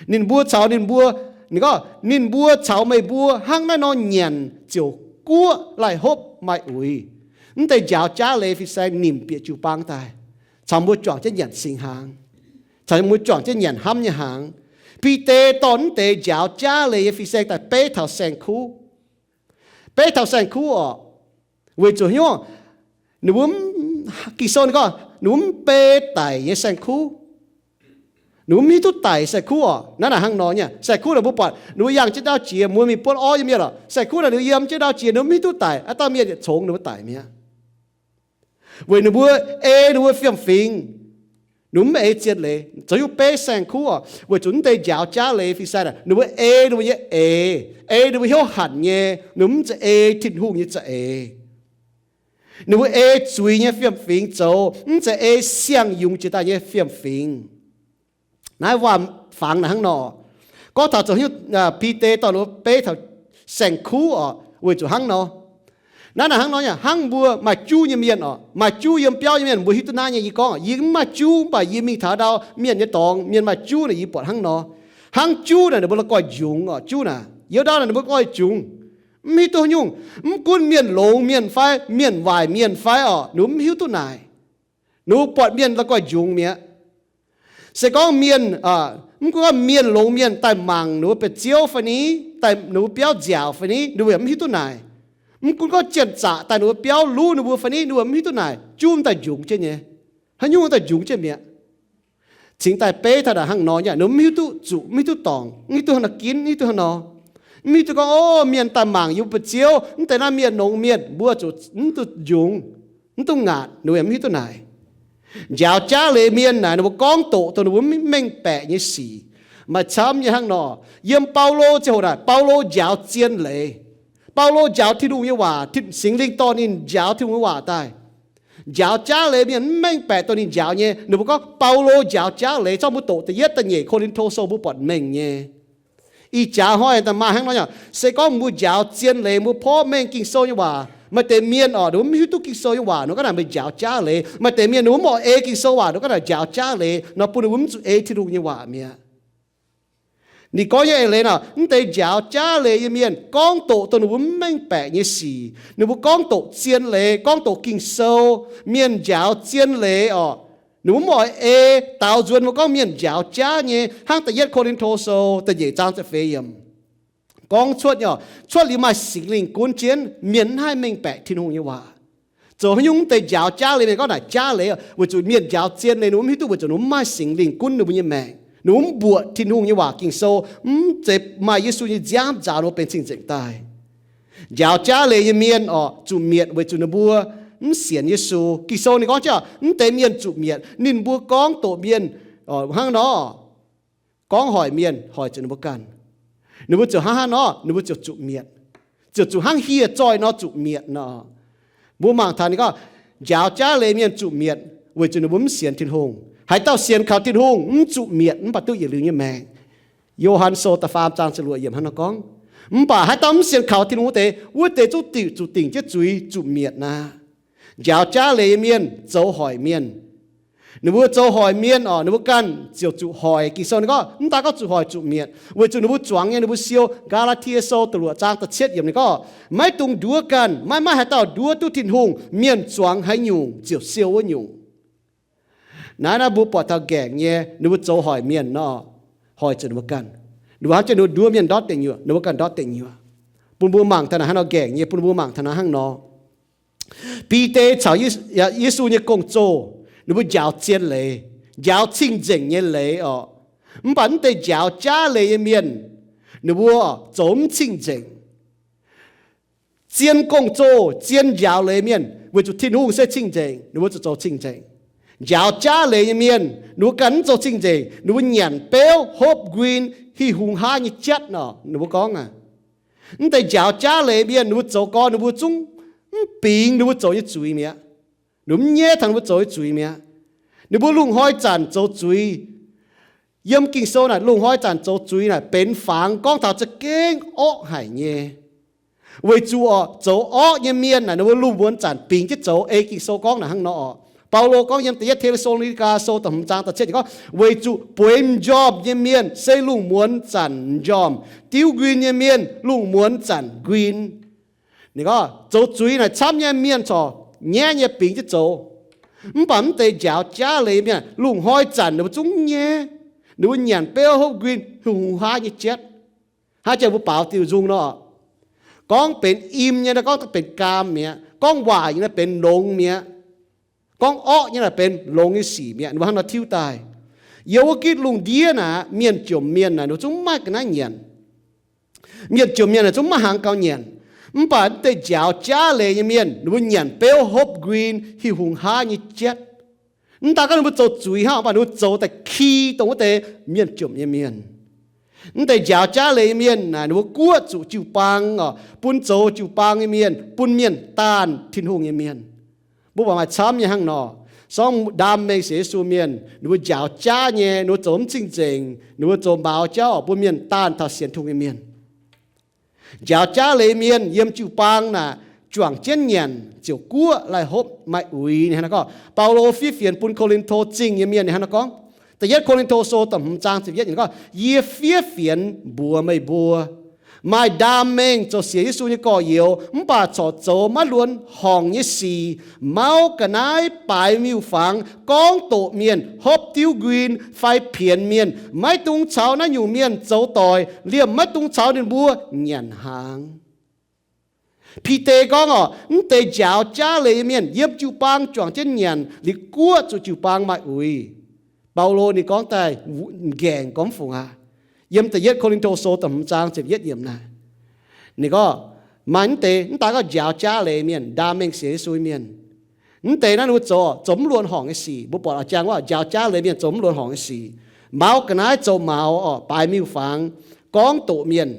Ninh mbuo caux ninh mbuo, ninh gorngv, ninh mbuo caux meih mbuo hnangv naaiv nor nyanc ziouc guoqv laih hopv maaih uix. Mv deix njaaux jaav leiz fin-saeng nimc bieqc jiu-baang daaih, caux mbuo juangc jienv nyanc singx hnaangx, caux mbuo juangc jienv nyanc hnamv nyei hnaangx. Bide dorh mv deix njaaux jaav leiz nyei fin-saeng daaih beiv taux saeng-kuv. Beiv taux saeng-kuv oc. Weic zuqc hnyouv, ninh mbuo, Ging-Sou ninh gorngv ninh mbuo mv bei daic nyei saeng-kuv. Ninh mbuo mv hiuv duqv daic saeng-kuv oc. Naaiv naaic hnangv nor nyei. Saeng-kuv naaic mbuo buatc ninh mbuo yangh jienv ndaauv jiex, mbuo mingh buonv orv nyei mienh oc. Saeng-kuv naaic ninh mbuo yiem jienv ndaauv jiex, ninh mbuo mv hiuv duqv daic, aav dauh mienh yietc congx ninh mbuo daic mi'aqv. Weic ninh mbuo ei ninh mbuo fiem-fingx, ninh mbuo mv ei zien leiz, zoux hnyouv beiv saeng-kuv oc. Weic zuqc mv deix njaaux jaav leiz fin-saeng naaic, ninh mbuo ei ninh mbuo nyei eix, ei ninh mbuo hnyouv hanc nyei, ninh mbuo mv zeiz ei Tin-Hungh nyei za'eix. Ninh mbuo ei zuiz nyei fiem-fingx zoux, mv zeiz ei siang-yungz jiex daaih nyei fiem-fingx. Naaiv waac-fangx naaic hnangv nor. Gorngv taux zoux hnyouv, Bide dorh ninh mbuo beiv taux saeng-kuv oc, weic zuqc hnangv nor. Naaiv naaic hnangv nor nyei, hnangv mbuo maaih juv nyei mienh oc, maaih juv yiem biauv nyei mienh, mbuo hiuv duqv naaiv nyei yie gorngv, yie mv maaih juv, mv baac yie mingh taux ndau mienh nyei dorngx, mienh maaih juv naaic yie buatc hnangv nor. Hnangv juv naaic ninh mbuo la'guaih njungx oc, juv naaic yiem ndau naaic ninh mbuo la'guaih njungx. Mv hiuv duqv haaix nyungc, mv gunv mienh longx mienh fai mienh waaic mienh fai oc, ninh mbuo mv hiuv duqv naaic. Ninh mbuo buatc mienh la'guaih njungx mi'aqv. Se gorngv mienh, mv gunv gorngv mienh longx mienh daaih mangc ninh mbuo ba'ziouv fai ni, daaih ninh mbuo biauv nziaauc fai ni, ninh mbuo yaac mv hiuv duqv naaic. Mv gunv gorngv janx-zaqc daaih ninh mbuo biauv luv ninh mbuo fai ni, ninh mbuo mv hiuv duqv naaic. Juv daaih njungx jienv nyei. Haaix nyungc daaih njungx jienv mi'aqv. Cingx daaih beiv taux naaic hnangv nor nyei, ninh mbuo mv hiuv duqv zuqc, mv hiuv duqv dorngc, mv hiuv duqv haaix nor ginv, mv hiuv duqv haaix nor. Mv hiuv duqv gorngv, o, mienh daaih mangc yie mbuo ba'ziouv, mv deix naaiv mienh longx mienh, mbuo zuqc mv duqv njungx, mv duqv ngaatc, ninh mbuo yaac mv hiuv duqv naaic. Njaaux jaav leiz mienh naaic, ninh mbuo gorngv doqc dongh ninh mbuo mv mengh baeqc nyei sic. Maaih camv nyei hnangv nor. Yiem Baulo ziangh hoc naaic, Baulo njaaux zien leiz. Baulo njaaux Tin-Hungh nyei waac, Tin, Singx Lingh dorh ninh njaaux Tin-Hungh nyei waac daaih. Njaaux jaav leiz mienh mv mengh baeqc dongh ninh njaaux nyei. Ninh mbuo gorngv Baulo njaaux jaav leiz, zorqv mbuo doqc da'yietv da'nyeic Ko^lin^to Sou mbuo buatc mengh nyei. Ih jaax hnoi daaih maaih hnangv nor nyei, se gorngv mbuo njaaux zien leiz, mbuo porv mengh Ging-Sou nyei waac, maaih deix mienh oc, ninh mbuo mv hiuv duqv Ging-Sou nyei waac nor, gorngv naaic meih njaaux jaav leiz. Maaih deix mienh ninh mbuo mv oix ei Ging-Sou waac nor, gorngv naaic njaaux jaav leiz nor, bun ninh mbuo mv zuqc ei Tin-Hungh nyei waac mi'aqv. Ninh gorngv nyei eix leiz naaic, mv deix njaaux jaav leiz nyei mienh gorngv doqc dongh ninh mbuo mv mengh baeqc nyei sic. Ninh mbuo gorngv doqc zien leiz, gorngv doqc Ging-Sou. Mienh njaaux zien leiz oc, ninh mbuo mv oix ei, daaux nzuonx mbuo gorngv mienh njaaux jaav nyei, hnangv da'yietv Ko^lin^to Sou da'nyeic zaang ziepc feix yiemc gorngv cuotv nyei oc, cuotv liuz maaih Singx Lingh gunv jienv, mienh mv haih mengh baeqc Tin-Hungh nyei waac. Zoux haaix nyungc mv deix njaaux jaav leiz, mienh gorngv naaic jaav leiz, weic zuqc mienh njaaux zien leiz ninh mbuo mv hiuv duqv, weic zuqc ninh mbuo mv maaih Singx Lingh gunv ninh mbuo nyei maengc. Ninh mbuo mv mbuoqc Tin-Hungh nyei waac Ging-Sou, mv zeiz maaih Yesu nyei nziaamv nzaaux ninh mbuo benx cing-nzengc daaih. Njaaux jaav leiz nyei mienh oc, zuqc mietc weic zuqc ninh mbuo mv sienx Yesu. Ging-Sou ninh gorngv jienv, mv deix mienh zuqc mietc, ninh mbuo gorngv doqc mienh hnangv nor, gorngv hoic mienh hoic zuqc ninh mbuo ganh. Ninh mbuo ziouc hnangv haaix nor, ninh mbuo ziouc zuqc mietc, ziouc zuqc hnangv hieh zoih nor zuqc mietc nor. Mbuo mangc taux ninh gorngv, njaaux jaav leiz mienh zuqc mietc weic zuqc ninh mbuo mv sienx Tin-Hungh. Haaix dauh sienx kaux Tin-Hungh mv zuqc mietc, mv baac duqv yietc liuz nyei maengc. Yo^han Sou da'faam zaang ziepc luoqc yiemc hnangv nor gorngv, mv baac haaix dauh mv sienx kaux Tin-Hungh wuov deix, wuov deix zungv diuc zuqc dingc jienv zuiz zuqc mietc aqv. Njaaux jaav leiz nyei mienh zoux hoic mienh. Ninh mbuo zoux hoic mienh oc, ninh mbuo ganh ziouc zuqc hoic. Ging-Sou ninh gorngv, mv daan gorngv zuqc hoic zuqc mietc, weic zuqc ninh mbuo zuangx nyei ninh mbuo siou. Gaa^laa^tie Sou da'luoqc zaang da'cietv yiemc ninh gorngv, maiv dungx nduov ganh, maiv maaih haaix dauh nduov duqv Tin-Hungh. Mienh zuangx haaix nyungc ziouc siou wuov nyungc. Naaiv naaiv mbuo buatc taux nqaengc nyei, ninh mbuo zoux hoic mienh nor, hoic zuqc ninh mbuo ganh. Ninh mbuo hnamv jienv ninh mbuo nduov mienh ndortv deic nyuoqc, ninh mbuo ganh ndortv deic nyuoqc. Bun mbuo mangc taux naaic hnangv nor, nqaengc nyei bun mbuo mangc taux naaiv hnangv nor. Bide caux Yesu nyei gong-zoh, ninh mbuo njaaux zien leiz, njaaux cing-nzengc nyei leiz orqc. Mv baac mv deix njaaux jaav leiz nyei mienh, ninh mbuo zoux mv cing-nzengc. Zien gong-zoh, zien njaaux leiz mienh, weic zuqc Tin-Hungh se cing-nzengc, ninh mbuo zuqc zoux cing-nzengc. Njaaux jaav leiz nyei mienh, ninh mbuo ganh mv zoux cing-nzengc, ninh mbuo nyanc beuv hopv nquin, hih hungh haav nyei jatv nor, ninh mbuo gorngv aqv. Mv deix njaaux jaav leiz mienh, ninh mbuo zoux gau, ninh mbuo zungv mv bingx ninh mbuo zoux nyei zuiz mi'aqv. Ninh mbuo mv nyaiv taux ninh mbuo zoux nyei zuiz mi'aqv. Ninh mbuo lungh hnoi zanc zoux zuiz, yiem Ging-Sou naaic lungh hnoi zanc zoux zuiz naaic benx fangx gorngv taux za'gengh orqv haic nyei. Weic zuqc orqc, zoux orqv nyei mienh naaic ninh mbuo lungh muonz zanc bingx jienv zoux. Ei Ging-Sou gorngv naaic hnangv nor orqc. Baulo gorngv yiem Da'yietv Te^saa^lo^ni^gaa Sou da'hmz zaang da'cietv yiemc gorngv, weic zuqc bueix m'njormh nyei mienh se lungh muonz zanc m'njormh, diuv nquin nyei mienh lungh muonz zanc nquin. Ninh gorngv zoux zuiz naaic camv nyei mienh corc nyaiv nyei bingx jienv zoux. Mv baac mv deix njaaux jaav leiz mienh, lungh hnoi zanc ninh mbuo zungv nyaiv. Ninh mbuo nyanc beuv hopv nquin, hungh haav nyei jatv. Hnangv jang mbuo baaux diuh nzung nor, gorngv benx im nyei, gorngv benx gaam mi'aqv. Gorngv waaic nyei, benx longx mi'aqv. Gorngv orqv nyei naaic benx longx nyei sic mi'aqv. Ninh mbuo hnangv nor tiuv daaih. Yiem wuov gitv lungh ndiev naaic, mienh jomc mienh naaic, ninh mbuo zungv maiv ga'naaiv nyanc. Mienh jomc mienh naaic zungv maiv hnaangx gauh nyanc. Mv baac mv deix njaaux jaav leiz nyei mienh, ninh mbuo nyanc beuv hopv nquin, hih hungh haav nyei jatv. Mv daan gorngv ninh mbuo zoux zuiz hnangv, mv baac ninh mbuo zoux daaih ki dongh wuov deix mienh jomc nyei mienh. Mv deix njaaux jaav leiz nyei mienh naaic, ninh mbuo guoqv zuqc jiu-baang orqc, bun zoux jiu-baang nyei mienh, bun mienh daanh Tin-Hungh nyei mienh. Mbuo buatc maaih camv nyei hnangv nor. Sorng ndaam mengh sienx Yesu mienh, ninh mbuo njaaux jaav nyei, ninh mbuo zoux mv cing-nzengc, ninh mbuo zoux maux jauv orqc, bun mienh daanh taux sienx Tin-Hungh nyei mienh. Njaaux jaav leiz mienh yiem jiu-baang naaic, juangc jienv nyanc ziouc guoqv, laih hopv maaih uix. Ninh hnangv naaiv gorngv, Baulo fiev fienx bun Ko^lin^to Zingh nyei mienh, ninh hnangv naaiv gorngv, Da'yietv Ko^lin^to Sou da'hmz zaang ziepc yietv, ninh gorngv, yie fiev fienx mbuox meih mbuo, maaih ndaam mengh zoux sienx Yesu nyei gorx-youz mv baac corc zoux maiv luonx horngc nyei sic, mauv ga'naaiv, baaix miuc-fangx, gorngv doqc mienh, hopv diuv nquin fai pienx mienh, maiv dungx caux naaiv nyungc mienh zoux doic, liemh maiv dungx caux ninh mbuo nyanc hnaangx. Bide gorngv orqc, mv deix njaaux jaav leiz nyei mienh yiem jiu-baang juangc jienv nyanc, liuz guoqv zuqc jiu-baang maaih uix. Baulo ninh gorngv daaih nqaengc gorngv fungc aqv. Yiem Da'yietv Ko^lin^to Sou da'hmz zaang ziepc yietv yiemc naaic, ninh gorngv, maaih mv deix, mv daan gorngv njaaux jaav leiz mienh, ndaam mengh sienx Yesu mienh, mv deix naaiv ninh mbuo zoux, zoux mv luonx horngc nyei sic. Mbuo buatc a'jang wuov njaaux jaav leiz mienh zoux mv luonx horngc nyei sic, maux ga'naaiv, zoux maux orqc, baaix miuc-fangx, gorngv doqc mienh,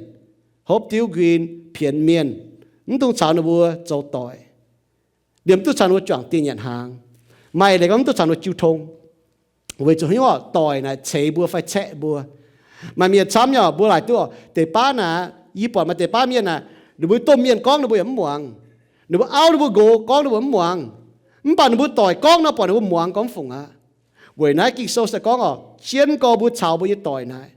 hopv diuv nquin, pienx mienh, mv dungx caux ninh mbuo zoux doic, liemh mv dungx caux ninh mbuo juangc dieh nyanc hnaangx. Maaih leiz gorngv mv dungx caux ninh mbuo jiu tong. Weic zuqc haaix nyungc orqc? Doic naaic ceix mbuo fai caeqv mbuo. Maaih mienh camv nyei orqc, mbuo laaic duqv orqc, deix baav naaic, yie buatc maaih deix baav mienh naaic, ninh mbuo domh mienh gorngv ninh mbuo yaac mv muangx. Ninh mbuo auv ninh mbuo nqox gorngv ninh mbuo mv muangx. Mv baac ninh mbuo doic gorngv nor buatc ninh mbuo muangx gorngv fungc aqv. Weic naaiv Ging-Sou se gorngv orqc, jienv gorx mbuo caux mbuo nyei doic naaic,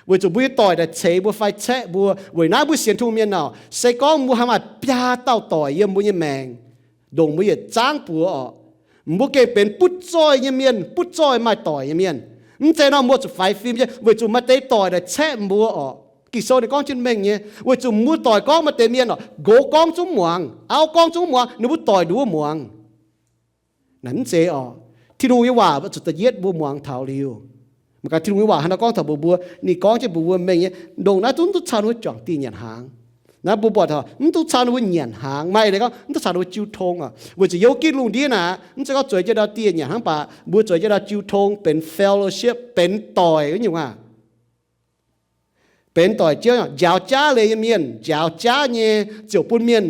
weic zuqc mbuo nyei doic naaic ceix mbuo fai caeqv mbuo. Weic naaiv mbuo sienx Tin-Hungh mienh orqc, se gorngv mbuo haih maaih biaa dauh doic yiem mbuo nyei maengc, ndongc mbuo yietc zangv buoz orqc, mbuo gengh benx butv zoih nyei mienh, butv zoih maaih doic nyei mienh. Mv zeiz nor mbuo zuqc faix fim nyei, weic zuqc maaih deix doic naaic caeqv mbuo orqc. Ging-Sou ninh gorngv jienv mengh nyei, weic zuqc mbuo doic gorngv maaih deix mienh orqc, nqox gorngv zungv muangx, auv gorngv zungv muangx, ninh mbuo doic nduov muangx. Naaic mv zeiz orqc. Tin-Hungh nyei waac zuqc da'yietv mbuo muangx taux liuz. Mangc gaax Tin-Hungh nyei waac haaix nor gorngv taux mbuox mbuo, ninh gorngv jienv mbuox mbuo mengh nyei, ndongc naaiv zungv mv duqv caux ninh mbuo juangc dieh nyanc hnaangx. Naaiv mbuo buatc taux mv duqv caux ninh mbuo nyanc hnaangx, maaih leiz gorngv mv duqv caux ninh mbuo jiu tong orqc. Weic zuqc yiem wuov gitv lungh ndiev naaic, mv zeiz gorngv zueiz jienv ndau dieh nyanc hnangv, mv baac mbuo zueiz jienv ndau jiu tong, benx fellowship, benx doic wuov nyungc aqv. Benx doic jienv, njaaux jaav leiz nyei mienh, njaaux jaav nyei ziouc bun mienh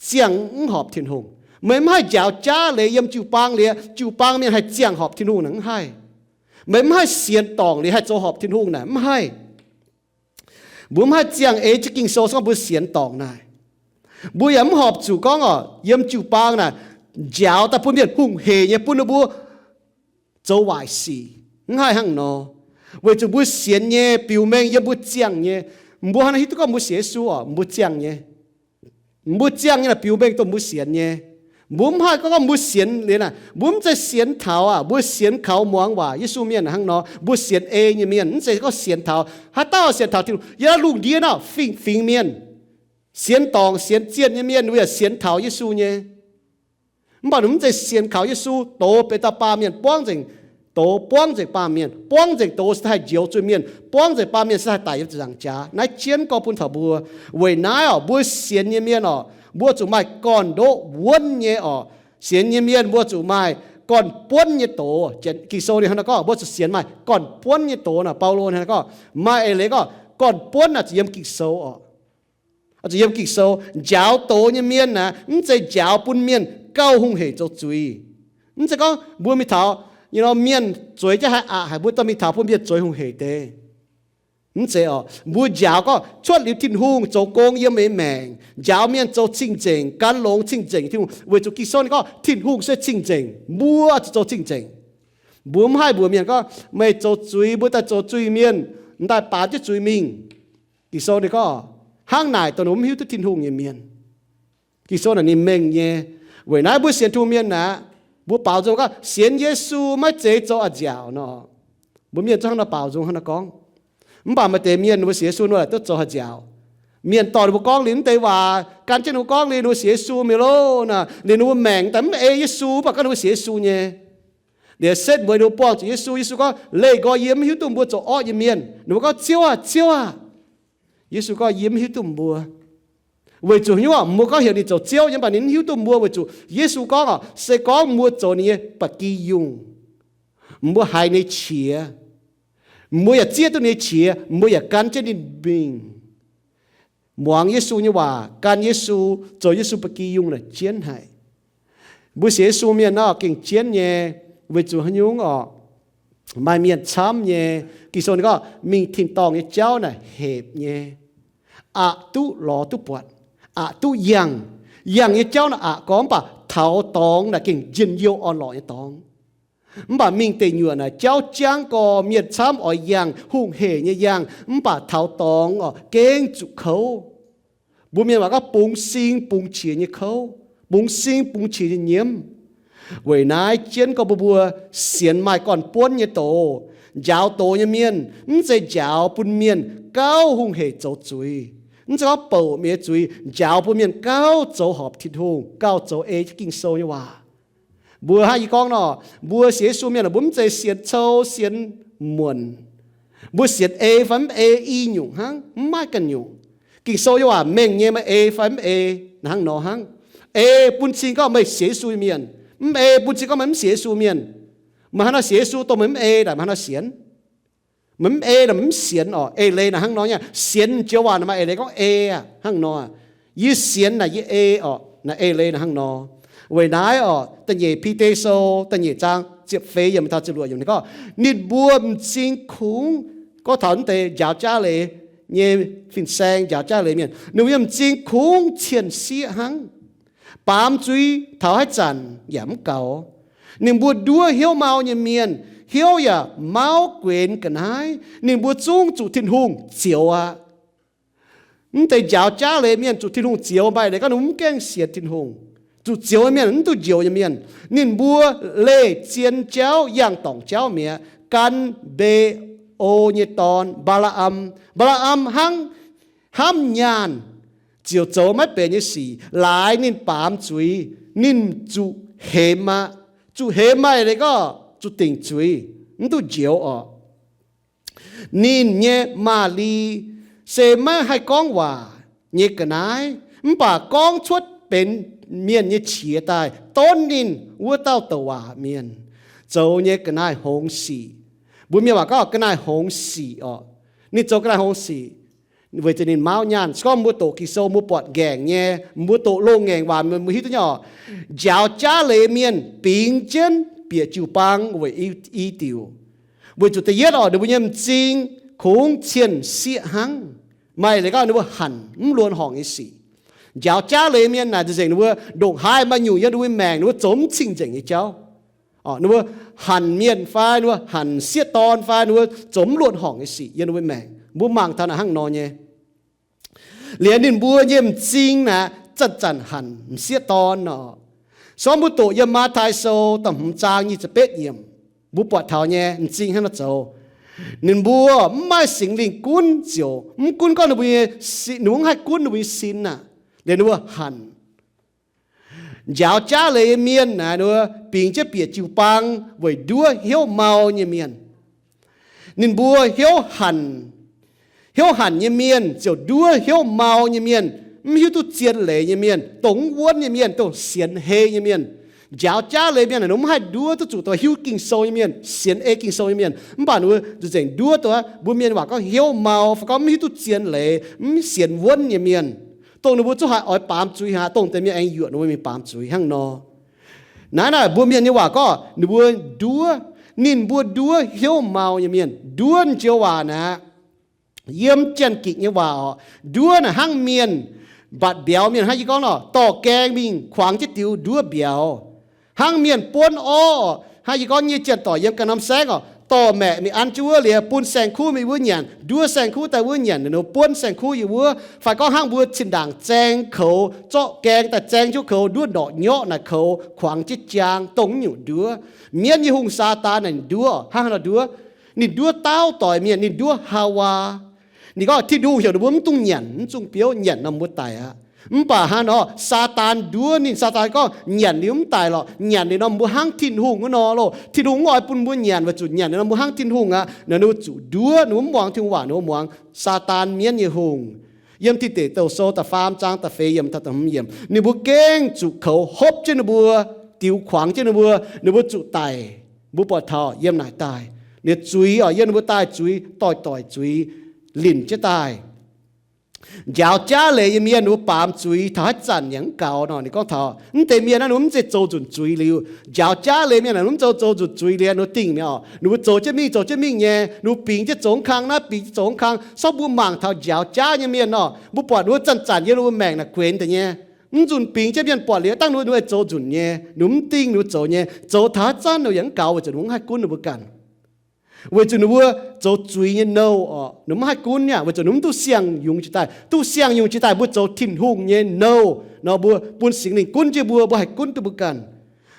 ziangh mv horpc Tin-Hungh. Meih mv haih njaaux jaav leiz yiem jiu-baang liuz, jiu-baang mienh haih ziangh horpc Tin-Hungh naaic mv haih. Meih mv haih sienx dorngc liuz haih zoux horpc Tin-Hungh naaic mv haih. Mbuo mv haih ziangh eix jienv Ging-Sou se gorngv mbuo sienx dorngc naaic. Mbuo yaac mv horpc zuqc gorngv orqc, yiem jiu-baang naaic, njaaux daaih bun mienh hungh heic nyei bun ninh mbuo zoux waaic sic. Mv haih hnangv nor. Weic zuqc mbuo sienx nyei biux mengh yiem mbuo ziangh nyei. Mbuo hnangv naaiv hiuv duqv gorngv mbuo sienx Yesu orqc, mbuo ziangh nyei. Mbuo ziangh nyei naaic biux mengh dongh mbuo sienx nyei. Mbuo mv haih gorngv mbuo sienx liuz naaic, mbuo mv zeiz sienx taux aqv. Mbuo sienx kaux muangx waac Yesu mienh hnangv nor, mbuo sienx ei nyei mienh, mv zeiz gorngv sienx taux haaix dauh sienx taux Tin-Hungh. Yiem lungh ndiev nor, fingx, fingx mienh, sienx dorngc sienx zienh nyei mienh, ninh mbuo yaac sienx taux Yesu nyei. Mv baac ninh mv zeiz sienx kaux Yesu, doz benx dauh baamh mienh buangv nzengc doz, buangv nzengc baamh mienh, buangv nzengc doz se haih njoux zuiz-mienh, buangv nzengc baamh mienh se haih daic yiem ziepc nzaangc jaax. Naaiv jienv gorngv bun taux mbuo. Weic naaiv oc, mbuo sienx nyei mienh oc, mbuo zuqc maaih gorn-ndoqv wuonv nyei oc. Sienx nyei mienh mbuo zuqc maaih gorn-buonv nyei doz. Ging-Sou ninh hnangv naaiv gorngv, mbuo zuqc sienx maaih gorn-buonv nyei doz nor. Baulo ninh hnangv naaiv gorngv, maaih eix leiz gorngv gorn-buonv naaic zuqc yiem Ging-Sou oc. Zuqc yiem Ging-Sou. Njaaux doz nyei mienh naaic, mv zeiz njaaux bun mienh gauh hungh hec zoux zuiz. Mv zeiz gorngv mbuo mingh taux, you know, mienh zueiz jienv haaix aqc haic, mbuo dorh mingh taux bun mienh zueiz hungh hec deix. Mv zeiz oc. Mbuo njaaux gorngv cuotv liuz Tin-Hungh zoux gong yiem meih maengc, njaaux mienh zoux cing-nzengc, gan longx cing-nzengc Tin-Hungh, weic zuqc Ging-Sou ninh gorngv Tin-Hungh se cing-nzengc, mbuo zuqc zoux cing-nzengc. Mbuo mv haih mbuox mienh gorngv, meih zoux zuiz, mbuo daaih zoux zuiz mienh, m'daaih baamz jienv zuiz mingh. Ging-Sou ninh gorngv, hnangv naaic dongh ninh mv hiuv duqv Tin-Hungh nyei mienh. Ging-Sou naaic ninh mengh nyei. Weic naaiv mbuo sienx Tin-Hungh mienh naaic, mbuo baaux nzung gorngv sienx Yesu maiv zeiz zoux a'nziaauc nor. Mbuo mienh zungv hnangv nor baaux nzung hnangv nor gorngv. Mv baac maaih deix mienh ninh mbuo sienx Yesu nor laaic duqv zoux a'nziaauc. Mienh dorh ninh mbuo gorngv liuz mv deix waac, gan jienv ninh mbuo gorngv liuz ninh mbuo sienx Yesu mi'aqv loh, liuz ninh mbuo maengc daaih mv ei Yesu, mv baac gorngv ninh mbuo sienx Yesu nyei. Liuz setv mueiz ninh mbuo buangh zuqc Yesu. Yesu gorngv, leih nqoi yie mv hiuv duqv mbuo zoux orqv nyei mienh. Ninh mbuo gorngv, Ziouv aah! Ziouv aah! Yesu gorngv, yie mv hiuv duqv mbuo. Weic zuqc haaix nyungc? Mbuo gorngv heuc ninh zoux Ziouv nyei, mv baac ninh mv hiuv duqv mbuo. Weic zuqc Yesu gorngv oc, se gorngv mbuo zoux ninh nyei ba'gi yungh, mbuo haiz ninh nyei qiex, mbuo yaac zieqv duqv ninh nyei qiex, mbuo yaac gan jienv ninh mingh. Muangx Yesu nyei waac, gan Yesu, zoux Yesu ba'gi yungh naaic jienv haic. Mbuo sienx Yesu mienh nor gengh jienv nyei. Weic zuqc haaix nyungc oc? Maaih mienh camv nyei. Ging-Sou ninh gorngv mingh tin-dorngh nyei jauv naaic hepc nyei, aqc duqv lorz duqv buatc, aqc duqv yangh. Yangh nyei jauv naaic aqc gorngv, mv baac taux dorngx naaic gengh njien-youh orn-lorqc nyei dorngx. Mv baac mingh deic nyuoqc naaic jauv jangv gorx, mienh camv oix yangh, hungh hec nyei yangh, mv baac taux dorngx oc, gengh zuqc kouv. Mbuo mienh waac gorngv bungx sing bungx qiex nyei kouv, bungx sing bungx qiex nyei nyiemv. Weic naaiv jienv gorngv mbuo, mbuo sienx maaih gorn-buonv nyei doz, njaaux doz nyei mienh, mv zeiz njaaux bun mienh gauh hungh hec zoux zuiz. Mv zeiz gorngv bouc mienh nyei zuiz, njaaux bun mienh gauh zoux horpc Tin-Hungh, gauh zoux ei jienv Ging-Sou nyei waac. Mbuo hnangv yie gorngv nor, mbuo sienx Yesu mienh, mbuo mv zeiz sienx cou, sienx muonc. Mbuo sienx ei fai mv ei i nyungc hnangv, mv maaih ganh nyungc. Ging-Sou nyei waac mengh nyei, meih ei fai mv ei, hnangv nor hnangv. Ei bun cing gorngv meih sienx Yesu nyei mienh. Mv ei bun cing gorngv meih mv sienx Yesu mienh. Meih hnangv nor sienx Yesu, dongh meih mv ei naaic meih hnangv nor sienx. Meih mv ei naaic meih mv sienx oc. Ei leiz naaic hnangv nor nyei. Sienx joux waac naaic maaih ei leiz gorngv ei aqv, hnangv nor. Yie sienx naaic yie ei oc, naaic ei leiz naaic hnangv nor. Weic naaiv oc, da'nyeic Bide Sou da'nyeic zaang ziepc feix yiemc taux ziepc luoqc yiemc ninh gorngv, ninh mbuo m'zing kungx, gorngv taux naaiv deix njaaux jaav leiz nyei fin-saeng, njaaux jaav leiz mienh, ninh mbuo m'zing kungx cien-sieqv hnangv. Baamz zuiz taux haaix zanc yaac mv gaux. Ninh mbuo nduov hnyouv mau nyei mienh, hnyouv yaac mauv guenx ga'naaiv. Ninh mbuo zungv zuqc Tin-Hungh zioux aqv. Mv deix njaaux jaav leiz mienh zuqc Tin-Hungh zioux, maaih leiz gorngv ninh mv gaengh sienx Tin-Hungh. Zuqc zioux nyei mienh, mv duqv njoux nyei mienh. Ninh mbuo leih zien jauv, yangh dorngc jauv mi'aqv, gan Mbe^o nyei dorn, Mbaa^laa^am. Mbaa^laa^am hnangv hnamv nyaanh, ziouc zoux maiv benx nyei sic, laaix ninh baamz zuiz, ninh zuqc hemx aqv. Zuqc hemx maaih leiz gorngv zuqc dingc zuiz, mv duqv njoux orqc. Ninh nyei maaz-li se maiv haih gorngv waac nyei ga'naaiv, mv baac gorngv cuotv benx mienh nyei qiex daaih donv ninh wuov dauh douc waac mienh zoux nyei ga'naaiv hngongx sic. Mbuo mienh waac gorngv ga'naaiv hngongx sic orqc. Ninh zoux ga'naaiv hngongx sic weic zuqc ninh mauv nyaanh. Se gorngv mbuo doqc Ging-Sou mbuo buatc ngaengc nyei, mbuo doqc loz-ngaengc waac mbuo hiuv duqv nyei orqc. Njaaux jaav leiz mienh bingx jienv bieqc jiu-baang weic i, i diuc. Weic zuqc da'yietv orqc, ninh mbuo nyei m'zing kungx cien-sieqv hnangv. Maaih leiz gorngv ninh mbuo hanc mv luonx horngc nyei sic. Njaaux jaav leiz mienh naaic nzengc ninh mbuo ndongc haaix maaih nyungc yiem ninh mbuo maengc ninh mbuo zoux mv cing-nzengc nyei jauv. Ninh mbuo hanc mienh fai ninh mbuo hanc m'sieqv dorn fai ninh mbuo zoux mv luonx horngc nyei sic yiem ninh mbuo maengc. Mbuo mangc taux naaic hnangv nor nyei. Liuz ninh mbuo nyei m'zing naaic zanc-zanc hanc m'sieqv dorn nor. Sortv mbuo doqc yiem Matv^tai Sou da'hmz zaang nyic ziepc betv yiemc, mbuo buatc taux nyei m'zing hnangv naaiv zoux. Ninh mbuo mv maaih Singx Lingh gunv ziouc, mv gunv gorngv ninh mbuo nyei si-, ninh mbuo mv haih gunv ninh mbuo nyei sin aqv. Liuz ninh mbuo hanc. Njaaux jaav leiz nyei mienh naaic, ninh mbuo bingx jienv bieqc jiu-baang weic nduov hnyouv mau nyei mienh. Ninh mbuo hnyouv hanc, hnyouv hanc nyei mienh ziouc nduov hnyouv mau nyei mienh, mv hiuv duqv zien leiz nyei mienh, dongh mv wuonv nyei mienh, dongh sienx hei nyei mienh. Njaaux jaav leiz mienh naaic, ninh mbuo mv haih nduov duqv zuqc dongh hiuv Ging-Sou nyei mienh, sienx ei Ging-Sou nyei mienh. Mv baac ninh mbuo nzengc nduov dongh mbuo mienh waac gorngv hnyouv mau, fai gorngv mv hiuv duqv zien leiz, mv sienx wuonv nyei mienh, dongh ninh mbuo zungv haih oix baamz zuiz aqv, dongh deix mienh aengx yuoqc ninh mbuo mingh baamz zuiz hnangv nor. Naaiv naaic mbuo mienh nyei waac gorngv ninh mbuo nduov, ninh mbuo nduov hnyouv mau nyei mienh. Nduov joux waac naaic, yiem Janx-Gikc nyei waac oc, nduov naaic hnangv mienh, mbatc mbiauz mienh hnangv yie gorngv nor, dorh gaeng mingh kuangx jienv diux nduov mbiauz. Hnangv mienh buonv orv, hnangv yie gorngv nyei, janx-doic yiem ganh norm saengv oc, dorh maeqc mingh an jienv wuov liuz, bun saeng-kuv mingh wuov nyanc, nduov saeng-kuv daaih wuov nyanc, ninh mbuo buonv saeng-kuv yiem wuov. Fai gorngv hnangv mbuo zinh ndaangc zaeng koux, zorqv gaeng daaih zaeng jienv koux, nduov ndorqc nyorqv naaic koux, kuangx jienv jaang, dongh nyungc nduov. Mienv nyei hungh, Saadaan naaic nduov, hnangv haaix nor nduov? Ninh nduov daauv doix mienh, ninh nduov Haawaa. Ninh gorngv Tin-Hungh heuc ninh mbuo mv dungx nyanc, mv dungx biouv, nyanc nor mbuo daic aqv. Mv baac hnangv nor, Saadaan nduov ninh. Saadaan gorngv nyanc liuz mv daic lorqc, nyanc liuz nor mbuo hnangv Tin-Hungh wuov nor loh. Tin-Hungh mv oix bun mbuo nyanc, weic zuqc nyanc liuz nor mbuo hnangv Tin-Hungh aqv. Naaiv ninh mbuo zuqc nduov, ninh mbuo mv muangx Tin-Hungh waac, ninh mbuo muangx Saadaan, mienv nyei hungh. Yiem Dih Deic Douh Sou da'faam zaang da'feix yiemc taux da'hmz yiemc, ninh mbuo gengh zuqc koux hopv jienv ninh mbuo, diux kuangx jienv ninh mbuo, ninh mbuo zuqc daic. Mbuo buatc taux yiem naaic daaih, ninh zuiz oc, yiem ninh mbuo daaih zuiz, doic-doic zuiz linc jienv daaih. Njaaux jaav leiz nyei mienh ninh mbuo baamz zuiz taux haaix zanc yaac mv gaux nor. Ninh gorngv taux mv deix mienh naaiv, ninh mbuo mv zeiz zoux nzunc zuiz liuz. Njaaux jaav leiz mienh naaic, ninh mbuo mv zoux, zoux nzunc zuiz liuz, ninh mbuo dingh mi'aqv oc. Ninh mbuo zoux jienv mingh, zoux jienv mingh nyei, ninh mbuo bingx jienv zoux mv kang naaiv, bingx jienv zoux mv kang. Sortv mbuo mangc taux njaaux jaav nyei mienh nor, mbuo buatc ninh mbuo zanc-zanc yiem ninh mbuo maengc naaic guenx deix nyei. Mv nzunc bingx jienv mienh buatc liuz, dangh ninh mbuo, ninh mbuo zoux nzunc nyei, ninh mbuo mv dingh, ninh mbuo zoux nyei, zoux taux haaix zanc ninh yaac mv gaux, weic zuqc ninh mbuo mv haih gunv ninh mbuo ganh. Weic zuqc ninh mbuo zoux zuiz nyei nouh oc, ninh mbuo mv haih gunv nyei aqv, weic zuqc ninh mbuo mv duqv siang-yungz jiex daaih. Duqv siang-yungz jiex daaih, mbuo zoux Tin-Hungh nyei nouh nor, mbuo bun Singx Lingh gunv jienv mbuo, mbuo haih gunv duqv mbuo ganh.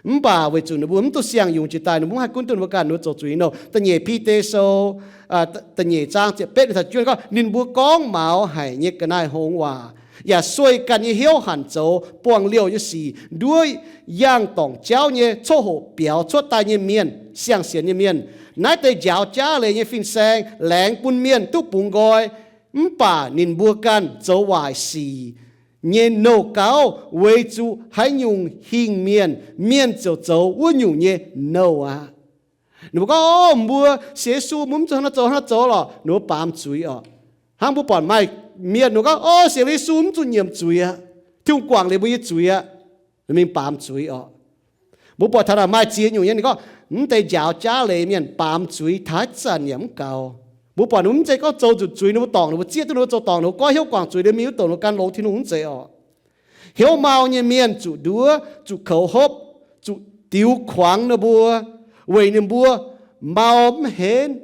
Mv baac weic zuqc ninh mbuo mv duqv siang-yungz jiex daaih, ninh mbuo mv haih gunv duqv ninh mbuo ganh, ninh mbuo zoux zuiz nyei nouh. Da'nyeic Bide Sou, aa, da'nyeic zaang ziepc betv taux juov gorngv, ninh mbuo gorngv maux haic nyei ga'naaiv-hngongx waac, yaac sueih ganh nyei hnyouv hanc zoux buangh liouh nyei sic, nduov yangh dorngc jauv nyei coqv hoqc biaux cuotv daaih nyei mienh, siang-sienx nyei mienh. Naaiv deix njaaux jaav leiz nyei fin-saeng laengz bun mienh duqv bungx nqoi, mv baac ninh mbuo ganh zoux waaic sic nyei nouh gauv, weic zuqc haaix nyungc hingh mienh, mienh ziouc zoux wuov nyungc nyei nouh aqv. Ninh mbuo gorngv, O, mbuo sienx Yesu, mbuo mv zuqc hnangv naaiv zoux, hnangv naaiv zoux lorqc, ninh mbuo baamz zuiz oc. Hnangv mbuo buatc maaih mienh ninh gorngv, O, sienx Yesu mv zuqc nyiemc zuiz aqv, Tin-Hungh guangc liuz mbuo nyei zuiz aqv, mingh baamz zuiz oc. Mbuo buatc taux naaic maaih ziex nyungc nyei, ninh gorngv, mv deix njaaux jaav leiz mienh baamz zuiz taux haaix zanc yaac mv gaux. Mbuo buatc ninh mbuo mv zeiz gorngv zoux nzunc zuiz ninh mbuo dorngc ninh mbuo zieqv duqv ninh mbuo zoux dorngc ninh mbuo goiv hnyouv guangc zuiz liuz mingh wuov douc ninh mbuo gan longx Tin-Hungh, mv zeiz oc. Hnyouv mau nyei mienh zuqc nduov, zuqc koux hopv, zuqc diux kuangx ninh mbuo, weic ninh mbuo mau mv henv,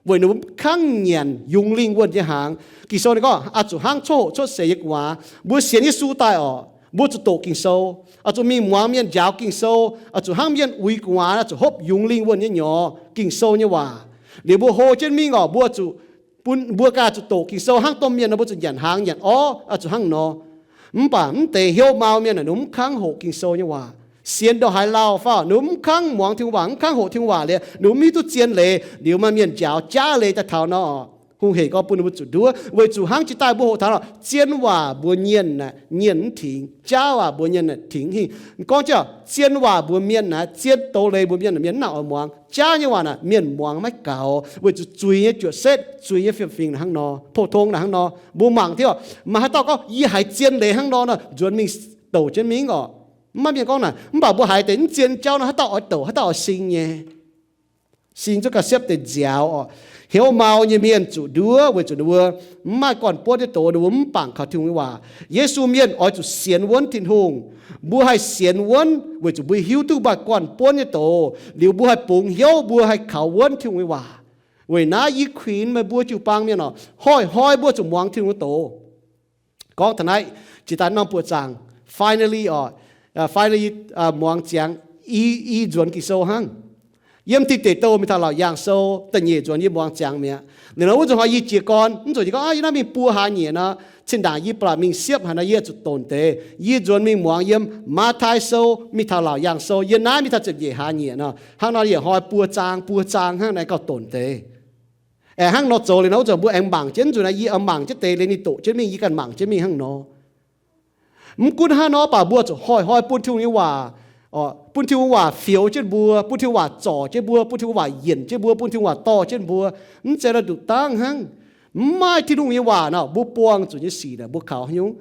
weic ninh mbuo mv kangv nyanc yungz lingh wuonh nyei hnaangx. Ging-Sou ninh gorngv, oix zuqc hnangv coqv hoqc cuotv seix nyei gu'nguaaz. Mbuo sienx Yesu daaih oc, mbuo zuqc doqc Ging-Sou, oix zuqc mingh muangx mienh njaaux Ging-Sou, oix zuqc hnangv mienh uix gu'nguaaz, oix zuqc hopv yungz lingh wuonh nyei nyorx, Ging-Sou nyei waac. Liuz mbuo hlo jienv mingh oc, mbuo zuqc bun mbuo ganh zuqc doqc Ging-Sou hnangv domh mienh nor, mbuo zuqc nyanc hnaangx nyanc orv, oix zuqc hnangv nor. Mv baac mv deix hnyouv mau mienh aeqv, ninh mv kangv hoqc Ging-Sou nyei waac, sienx ndongc haaix lauh fai ninh mv kangv muangx Tin-Hungh waac, mv kangv hoqc Tin-Hungh waac liuz, ninh mv hiuv duqv zien leiz. Liuz maaih mienh njaaux jaav leiz daaih taux nor, hungh heic gorngv bun ninh mbuo zuqc nduov, weic zuqc hnangv jiex daaih mbuo hoqc taux nor, zien waac mbuox mienh aeqv, mienh mv tingx, jaav waac mbuox mienh aeqv, tingx hingh. Gorngv jienv zien waac mbuox mienh aeqv, zien doz leiz mbuox mienh, mienh mv nangc oix muangx. Jaav nyei waac naaic mienh muangx maiv gaux, weic zuqc zuiz nyei juoqc setv, zuiz nyei fiem-fingx naaic hnangv nor, pou-tong naaic hnangv nor. Mbuo mangc tiuv, maaih haaix dauh gorngv, Yie haiz zien leiz hnangv nor, nor nzuonx mingh douc jienv mingh oc. Mv maaih mienh gorngv naaic. Mv baac mbuo haiz deix mv zien jauv nor, haaix dauh oix douc, haaix dauh oix sing nyei. Sing zuqc gauh siepv deix nziaaux oc. Hnyouv mau nyei mienh zuqc nduov, weic zuqc ninh mbuo mv maaih gorn-buonv nyei doz, ninh mbuo mv bangc kaux Tin-Hungh nyei waac. Yesu mienh oix zuqc sienx wuonv Tin-Hungh. Mbuo haih sienx wuonv weic zuqc mbuo hiuv duqv maaih gorn-buonv nyei doz, liuz mbuo haih bungx hnyouv, mbuo haih kaux wuonv Tin-Hungh nyei waac. Weic naaiv yie kuinx meih mbuo jiu-baang mienh oc, hnoi-hnoi mbuo zuqc muangx Tin-Hungh nyei doz. Gorngv taux naaiv, jiex daaih norm buoqc zaangc, finally oc, Fai yie muangx ziangx, i nzuonx Ging-Sou hnangv. Yiem Tin Deic Douh mingh taux Laauc Yaangh Sou da'nyeic nzuonx yie muangx ziangx mi'aqv. Liuz nor wuov nzunc hnoi yie jiez gorn, mv nzunc yie gorngv, yie naaiv mingh buo hlaax nyieqc nor, cin-ndaangc yie ba'laqc mingh siepv haaix nor yie zuqc donc deix. Yie nzuonx mingh muangx yiem Matv^taai Sou mingh taux Laauc Yaangh Sou, yie naaiv mingh taux ziepc nyeic hlaax nyieqc nor, hnangv nor yietc hnoi buo zaang buo zaang hnangv naaiv gauh donc deix. Aengx hnangv nor zoux liuz nor wuov nzunc mbuo aengx mangc jienv nzunc naaiv, yie aengx mangc jienv deix liuz ninh doqc jienv mingh, yie ganh mangc jienv mingh hnangv nor. Mv gunv hnangv nor, mv baac mbuo zuqc hnoi-hnoi bun Tin-Hungh nyei waac, bun Tin-Hungh waac fioux jienv mbuo, bun Tin-Hungh waac zorc jienv mbuo, bun Tin-Hungh waac yienc jienv mbuo, bun Tin-Hungh waac dorh jienv mbuo. Mv zeiz la'duqv dangv hnangv. Mv maaih Tin-Hungh nyei waac nor, mbuo buangh zuqc nyei sic naaic mbuo kaux haaix nyungc?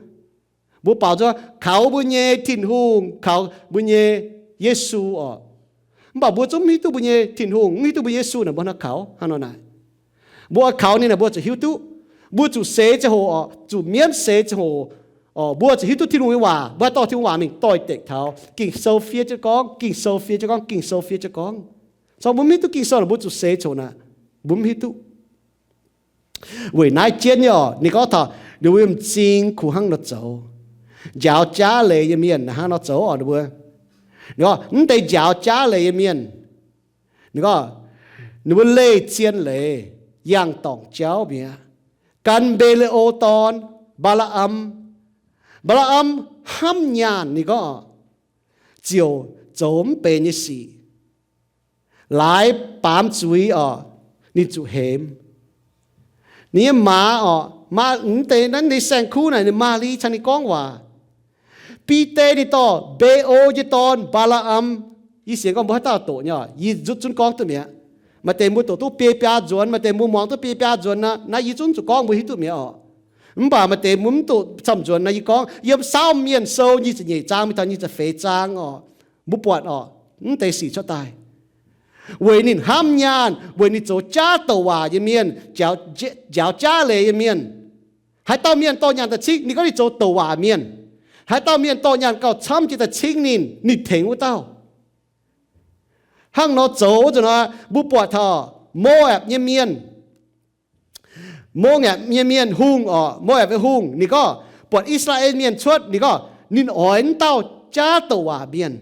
Mbuo baaux nzunc kaux mbuo nyei Tin-Hungh, kaux mbuo nyei Yesu oc. Mv baac mbuo zungv mv hiuv duqv mbuo nyei Tin-Hungh, mv hiuv duqv mbuo Yesu naaic mbuo hnangv kaux hnangv nor naaic. Mbuo oix kaux ninh naaic mbuo zuqc hiuv duqv, mbuo zuqc seix ziangh hoc, zuqc mienv seix ziangh hoc, mbuo zuqc hiuv duqv Tin-Hungh nyei waac, mbuo haih dorh Tin-Hungh waac mingh doix-dekc taux. Ging-Sou fiev jienv gorngv, Ging-Sou fiev jienv gorngv, Ging-Sou fiev jienv gorngv. Cong mbuo mv hiuv duqv Ging-Sou naaic mbuo zuqc seix ziangh hoc naaic, mbuo mv hiuv duqv. Weic naaiv jienv nyei oc, ninh gorngv taux ninh mbuo m'zing kungx hnangv nor zoux. Njaaux jaav leiz nyei mienh hnangv nor zoux oc ninh mbuo. Ninh gorngv mv deix njaaux jaav leiz nyei mienh, ninh gorngv, ninh mbuo leih zien leiz, yangh dorngc jauv mi'aqv. Gan Mbe^le^o dorn, Mbaa^laa^am. Mbaa^laa^am hnamv nyaanh, ninh gorngv, ziouc zoux mv benx nyei sic. Laaix baamz zuiz oc, ninh zuqc hemx. Ninh nyei maaz oc, mv deix naaiv deix saeng-kuv naaic ninh maaz li cangx ninh gorngv waac. Bide ninh dorh Mbe^o nyei dorn, Mbaa^laa^am. Yie sienx gorngv mbuo haaix dauh doqc nyei oc, yie zutv zunv gorngv duqv mi'aqv. Maaih deix mbuo doqc duqv biei biaa nzuonx, maaih deix mbuo muangx duqv biei biaa nzuonx naaiv, naaiv yie zungv zuqc gorngv mbuo hiuv duqv mi'aqv oc. Mv baac maaih deix mbuo mv doqc camv nzuonx naaiv, yie gorngv yiem Saauv Mienh Sou nyic ziepc nyeic zaang mingh taux nyic ziepc feix zaang oc, mbuo buatc oc, mv deix sic cuotv daaih. Weic ninh hnamv nyaanh, weic ninh zoux jaav douc waac nyei mienh, njaaux jaav leiz nyei mienh. Haaix dauh mienh dorh nyaanh daaih cingv, ninh gorngv ninh zoux douc waac mienh. Haaix dauh mienh dorh nyaanh gauh camv jiex daaih cingv ninh, ninh tengx wuov dauh. Hnangv nor zoux wuov nzunc nor, mbuo buatc taux Moapc nyei mienh, Moapc nyei mienh hungh oc, Moapc nyei hungh ninh gorngv buatc I^saa^laa^en Mienh cuotv, ninh gorngv ninh oix wuov dauh jaav douc waac mienh.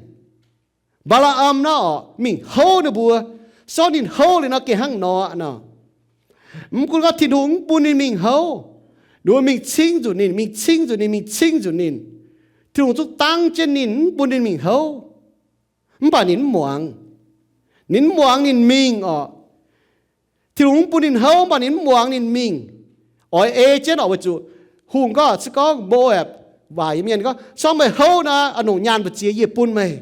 Mbaa^laa^am naaiv oc, mingh houv ninh mbuo. Sortv ninh houv liuz nor gengh hnangv nor nor. Mv gunv gorngv Tin-Hungh mv bun ninh mingh houv, ninh mbuo mingh cingv nzunc ninh, mingh cingv nzunc ninh, mingh cingv nzunc ninh. Tin-Hungh zungv dangv jienv ninh, mv bun ninh mingh houv. Mv baac ninh mv muangx. Ninh mv muangx ninh mingh oc. Tin-Hungh mv bun ninh houv, mv baac ninh mv muangx ninh mingh. Oix ei jienv oc, weic zuqc hungh gorngv, se gorngv Moapc waac nyei mienh gorngv, se gorngv meih houv nor, oix nongc nyaanh mbu'ziex yie bun meih.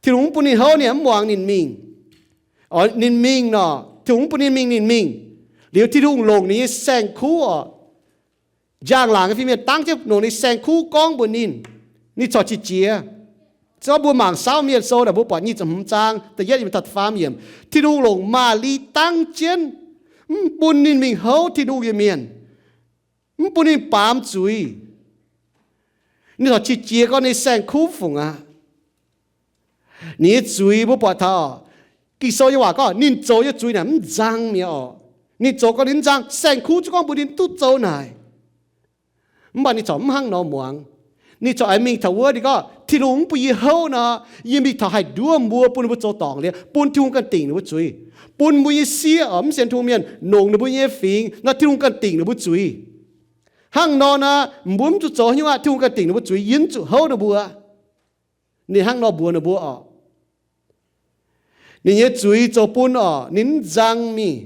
Tin-Hungh mv bun ninh houv, ninh mv muangx ninh mingh. Oix ninh mingh nor, Tin-Hungh mv bun ninh mingh, ninh mingh. Liuz Tin-Hungh longc ninh nyei saeng-kuv oc, njang-laangc nyei fin-mienh dangv jienv longc ninh saeng-kuv gorngv mbuox ninh, ninh corc qiex jiez. Se gorngv mbuo mangc Saauv Mienh Sou naaic, mbuo buatc nyic ziepc hmz zaang da'yietv yiem taux da'faam yiemc, Tin-Hungh longc Maali dangv jienv, mv bun ninh mingh houv Tin-Hungh nyei mienh, mv bun ninh baamz zuiz. Ninh corc qiex jiez gorngv ninh saeng-kuv fungc aqv. Ninh nyei zuiz mbuo buatc taux, Ging-Sou nyei waac gorngv ninh zoux nyei zuiz naaic mv nzang mi'aqv oc. Ninh zoux gorngv ninh mv nzang, saeng-kuv zungv gorngv mbuox ninh duqv zoux naaic. Mv baac ninh corc mv hnangv nor muangx. Ninh corc aengx mingh taux wuov, ninh gorngv, Tin-Hungh mv bun yie houv nor, yie mingh taux haih nduov mbuo, bun ninh mbuo zoux dorngc liuz, bun Tin-Hungh ganh dingc ninh mbuo zuiz. Bun mbuo nyei sieqv oc, mv sienx Tin-Hungh mienh nongc ninh mbuo nyei fingx nor, Tin-Hungh ganh dingc ninh mbuo zuiz. Hnangv nor naaic, mbuo mv zuqc zoux haaix nyungc aqv, Tin-Hungh ganh dingc ninh mbuo zuiz, yie mv zuqc houv ninh mbuo. Ninh hnangv nor mbuox ninh mbuo oc. Ninh nyei zuiz zoux bun oc, ninh mv nzang mingh.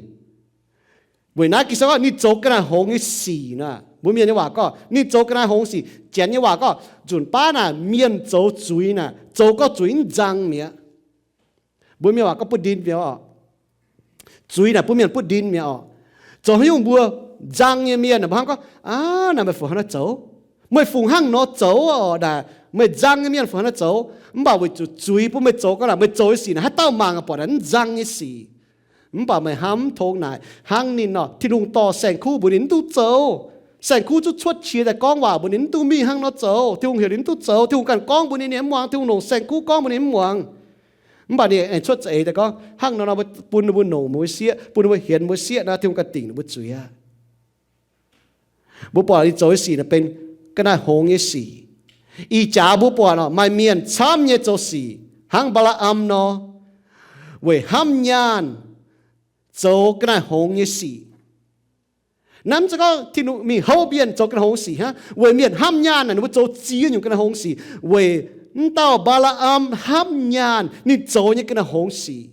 Weic naaiv Ging-Sou gorngv ninh zoux ga'naaiv hngongx nyei sic naaic. Mbuo mienh nyei waac gorngv ninh zoux ga'naaiv hngongx sic. Janx nyei waac gorngv nzunc baav naaic mienh zoux zuiz naaic, zoux gorngv zuiz mv nzang mi'aqv. Mbuo mienh waac gorngv butv ndin mi'aqv oc. Zuiz naaic bun mienh butv ndin mi'aqv oc. Zoux haaix nyungc mbuo nzang nyei mienh naaic, mbuo hnamv gorngv, aav, naaic meih fungc hnangv naaiv zoux? Meih fungc hnangv nor zoux oc naaic? Meih nzang nyei mienh fungc hnangv naaiv zoux? Mv baac weic zuqc zuiz bun meih zoux gorngv naaic, meih zoux nyei sic naaic haaix dauh mangc buatc naaic mv nzang nyei sic. Mv baac meih hnamv tong naaic, hnangv ninh nor, Tin-Hungh dorh saeng-kuv mbuox ninh mv duqv zoux. Saeng-kuv zungv cuotv qiex daaih gorngv waac mbuox ninh mv duqv mingh hnangv nor zoux. Tin-Hungh heuc ninh mv duqv zoux. Tin-Hungh ganh gorngv mbuox ninh, ninh mv muangx. Tin-Hungh longc saeng-kuv gorngv mbuox ninh mv muangx. Mv baac ninh aengx cuotv za'eix daaih gorngv hnangv nor nor, bun ninh mbuo nongc mbuo sieqv, bun ninh mbuo hienx mbuo sieqv nor, Tin-Hungh ganh dingc ninh mbuo zuiz aqv. Mbuo buatc ninh zoux nyei sic naaic benx ga'naaiv hngongx nyei sic. Ih jaax mbuo buatc oc, maaih mienh camv nyei zoux sic hnangv Mbaa^laa^am nor, weic hnamv nyaanh zoux ga'naaiv hngongx nyei sic. Naaiv mv zeiz gorngv Tin-Hungh mingh houv mienh zoux ga'naaiv hngongx sic hnangv, weic mienh hnamv nyaanh naaic ninh mbuo zoux ziex nyungc ga'naaiv hngongx sic, weic mv dauh Mbaa^laa^am hnamv nyaanh ninh zoux nyei ga'naaiv hngongx sic.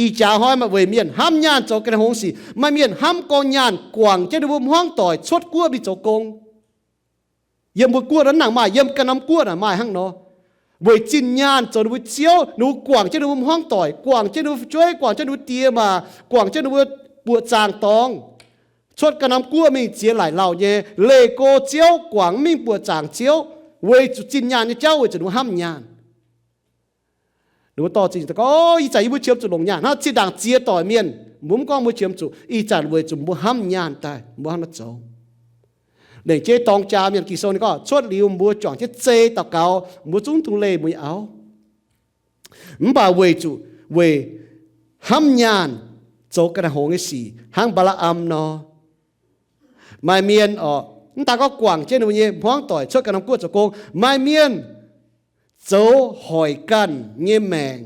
Ih jaax hnoi maaih weic mienh hnamv nyaanh zoux ga'naaiv hngongx sic, maaih mienh hnamv gorngv nyaanh guangc jienv ninh mbuo hmuangv doic cuotv guoqv mingh zoux gong. Yiem mbuo guoqv naaiv nangc maaih, yiem ganh norm guoqv naaic maaih hnangv nor. Weic zinh nyaanh zoux ninh mbuo ziouv, ninh mbuo guangc jienv ninh mbuo hmuangv doic, guangc jienv ninh mbuo fu'jueiv, guangc jienv ninh mbuo die maac, guangc jienv ninh mbuo buoqc zaangc dorngx, cuotv ganh norm guoqv mingh ziex laaic lauh nyei, leih go ziouv, guangc mv mingh buoqc zaangc ziouv, weic zuqc zinh nyaanh nyei jauv, weic zuqc ninh mbuo hnamv nyaanh. Ninh mbuo dorh zinh gorngv, o, ih zanc yie mbuo qiemx zuqc longc nyaanh hnangv. Zinh ndaangc ziex doic mienh, mbuo mv gorngv mbuo qiemx zuqc, ih zanc weic zuqc mbuo hnamv nyaanh daaih, mbuo hnangv nor zoux. Lengc jeiv dorng jaa mienh, Ging-Sou ninh gorngv, cuotv liuz mbuo juangc jienv zei daux gaux, mbuo zungv dungx leih mbuo nyei auv. Mv baac weic zuqc, weic hnamv nyaanh zoux ga'naaiv hngongx nyei sic hnangv Mbaa^laa^am nor. Maaih mienh oc, mv daan gorngv guangc jienv ninh mbuo nyei hmuangv doic cuotv ganh norm guoqv zoux gong, maaih mienh zoux hoic ganh nyei maengc,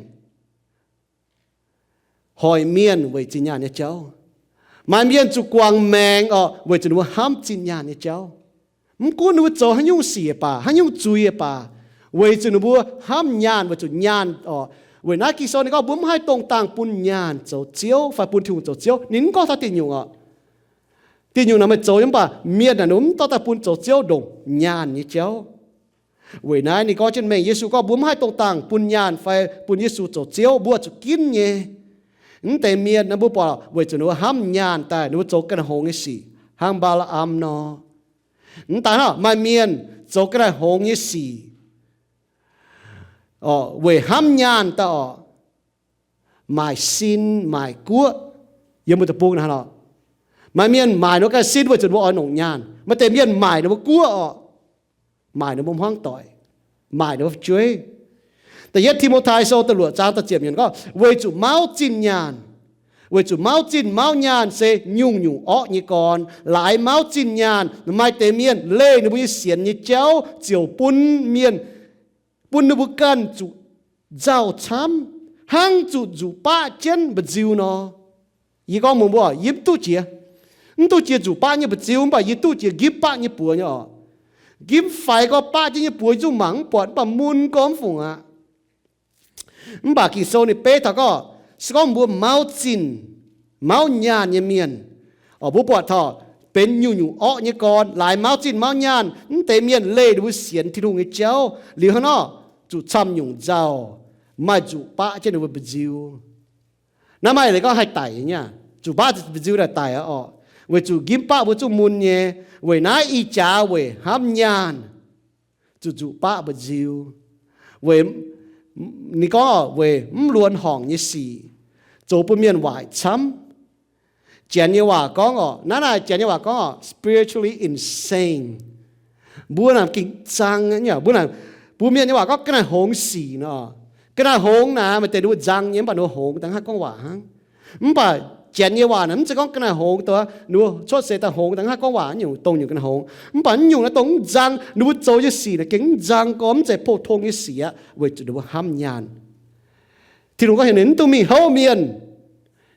hoic mienh weic zinh nyaanh nyei jauv. Maaih mienh zuqc guangc maengc oc, weic zuqc ninh mbuo hnamv zinh nyaanh nyei jauv. Mv gunv ninh mbuo zoux haaix nyungc sic baac, haaix nyungc zuiz baac, weic zuqc ninh mbuo hnamv nyaanh, weic zuqc nyaanh oc. Weic naaiv Ging-Sou ninh gorngv mbuo mv haih dongh dangh bun nyaanh zoux ziouv fai bun Tin-Hungh zoux ziouv. Ninh mv gorngv taux diuh nyungc oc. Diuh nyungc naaic meih zoux nyei mv baac mienh naaic ninh mv dorh daaih bun zoux ziouv ndongc nyaanh nyei jauv. Weic naaiv ninh gorngv jienv mengh Yesu gorngv mbuo mv haih dongh dangh bun nyaanh fai bun Yesu zoux ziouv, mbuo zuqc ginv nyei. Mv deix mienh naaic mbuo buatc weic zuqc ninh mbuo hnamv nyaanh daaih ninh mbuo zoux ga'naaiv hngongx nyei sic hnangv Mbaa^laa^am nor. Mv daaih hnangv maaih mienh zoux ga'naaiv hngongx nyei sic weic hnamv nyaanh daaih oc, maaic sin maaic guoqv. Yiem mbuo deic-bung naaiv oc, maaih mienh maaic ninh mbuo ganh sin weic zuqc ninh mbuo oix longc nyaanh. Maaih deix mienh maaic ninh mbuo guoqv oc, maaic ninh mbuo hmuangv doic, maaic ninh mbuo fu'jueiv. Da'yietv Ti^mo^tai Sou da'luoqc zaang da'ziepc yiemc gorngv, weic zuqc mauv zinh nyaanh, weic zuqc mauv zinh mauv nyaanh se nyungc-nyungc orqv nyei gorn. Laaix mauv zinh nyaanh, maaih deix mienh leih ninh mbuo nyei sienx nyei jauv ziouc bun mienh, bun ninh mbuo ganh zuqc nzauh camv, hnangv zuqc nzuqc baqv jienv mba'nziu nor. Yie gorngv mbuox mbuo, yie mv duqv jiex, mv duqv jiex nzuqc baqv nyei mba'nziu, mv baac yie duqv jiex nqipv baqv nyei buoz nyei oc. Nqipv faix gorx baqv jienv nyei buoz yie zungv mangc mv buatc, mv baac mun gorx mv fungc aqv. Mv baac Ging-Sou ninh beiv taux gorngv, se gorngv mbuo mauv zinh mauv nyaanh nyei mienh, mbuo buatc taux benx nyungc-nyungc orqv nyei gorn. Laaix mauv zinh mauv nyaanh, mv deix mienh leih ninh mbuo sienx Tin-Hungh nyei jauv liuz hnangv nor, zuqc camv-nyungc nzauh, maaih nzuqc baqv jienv ninh mbuo mba'nziu. Naaiv maaih leiz gorngv haih daic nyei, zuqc baqv mba'nziu daaih daic oc, weic zuqc nqipv baqv mbuo zungv mun nyei. Weic naaiv ih jaax weic hnamv nyaanh zuqc nzuqc baqv mba'nziu, weic, ninh gorngv weic mv luonx horngc nyei sic zoux bun mienh waaic camv. Janx nyei waac gorngv oc, naaiv naaic Janx nyei waac gorngv oc, spiritually insane. Mbuo naaic gengh nzang, mbuo naaic, mbuo mienh nyei waac gorngv ga'naaiv hngongx sic nor. Ga'naaiv hngongx naaic maaih deix ninh mbuo nzang nyei, mv baac ninh mbuo hngongx dangh haih gorngv waac hnangv. Mv baac Janx nyei waac naaic mv zeiz gorngv ga'naaiv hngongx dongh, ninh mbuo cuotv seix daaih hngongx dangh haih gorngv waac nyungc, dongh nyungc ga'naaiv hngongx. Mv baac mv nyungc naaiv dongh mv nzang, ninh mbuo zoux nyei sic naaic gengh mv nzang gorx, mv zeiz pou-tong nyei sic aqv, weic zuqc ninh mbuo hnamv nyaanh. Tin-Hungh gorngv heuc ninh mv dungx mingh houv mienh,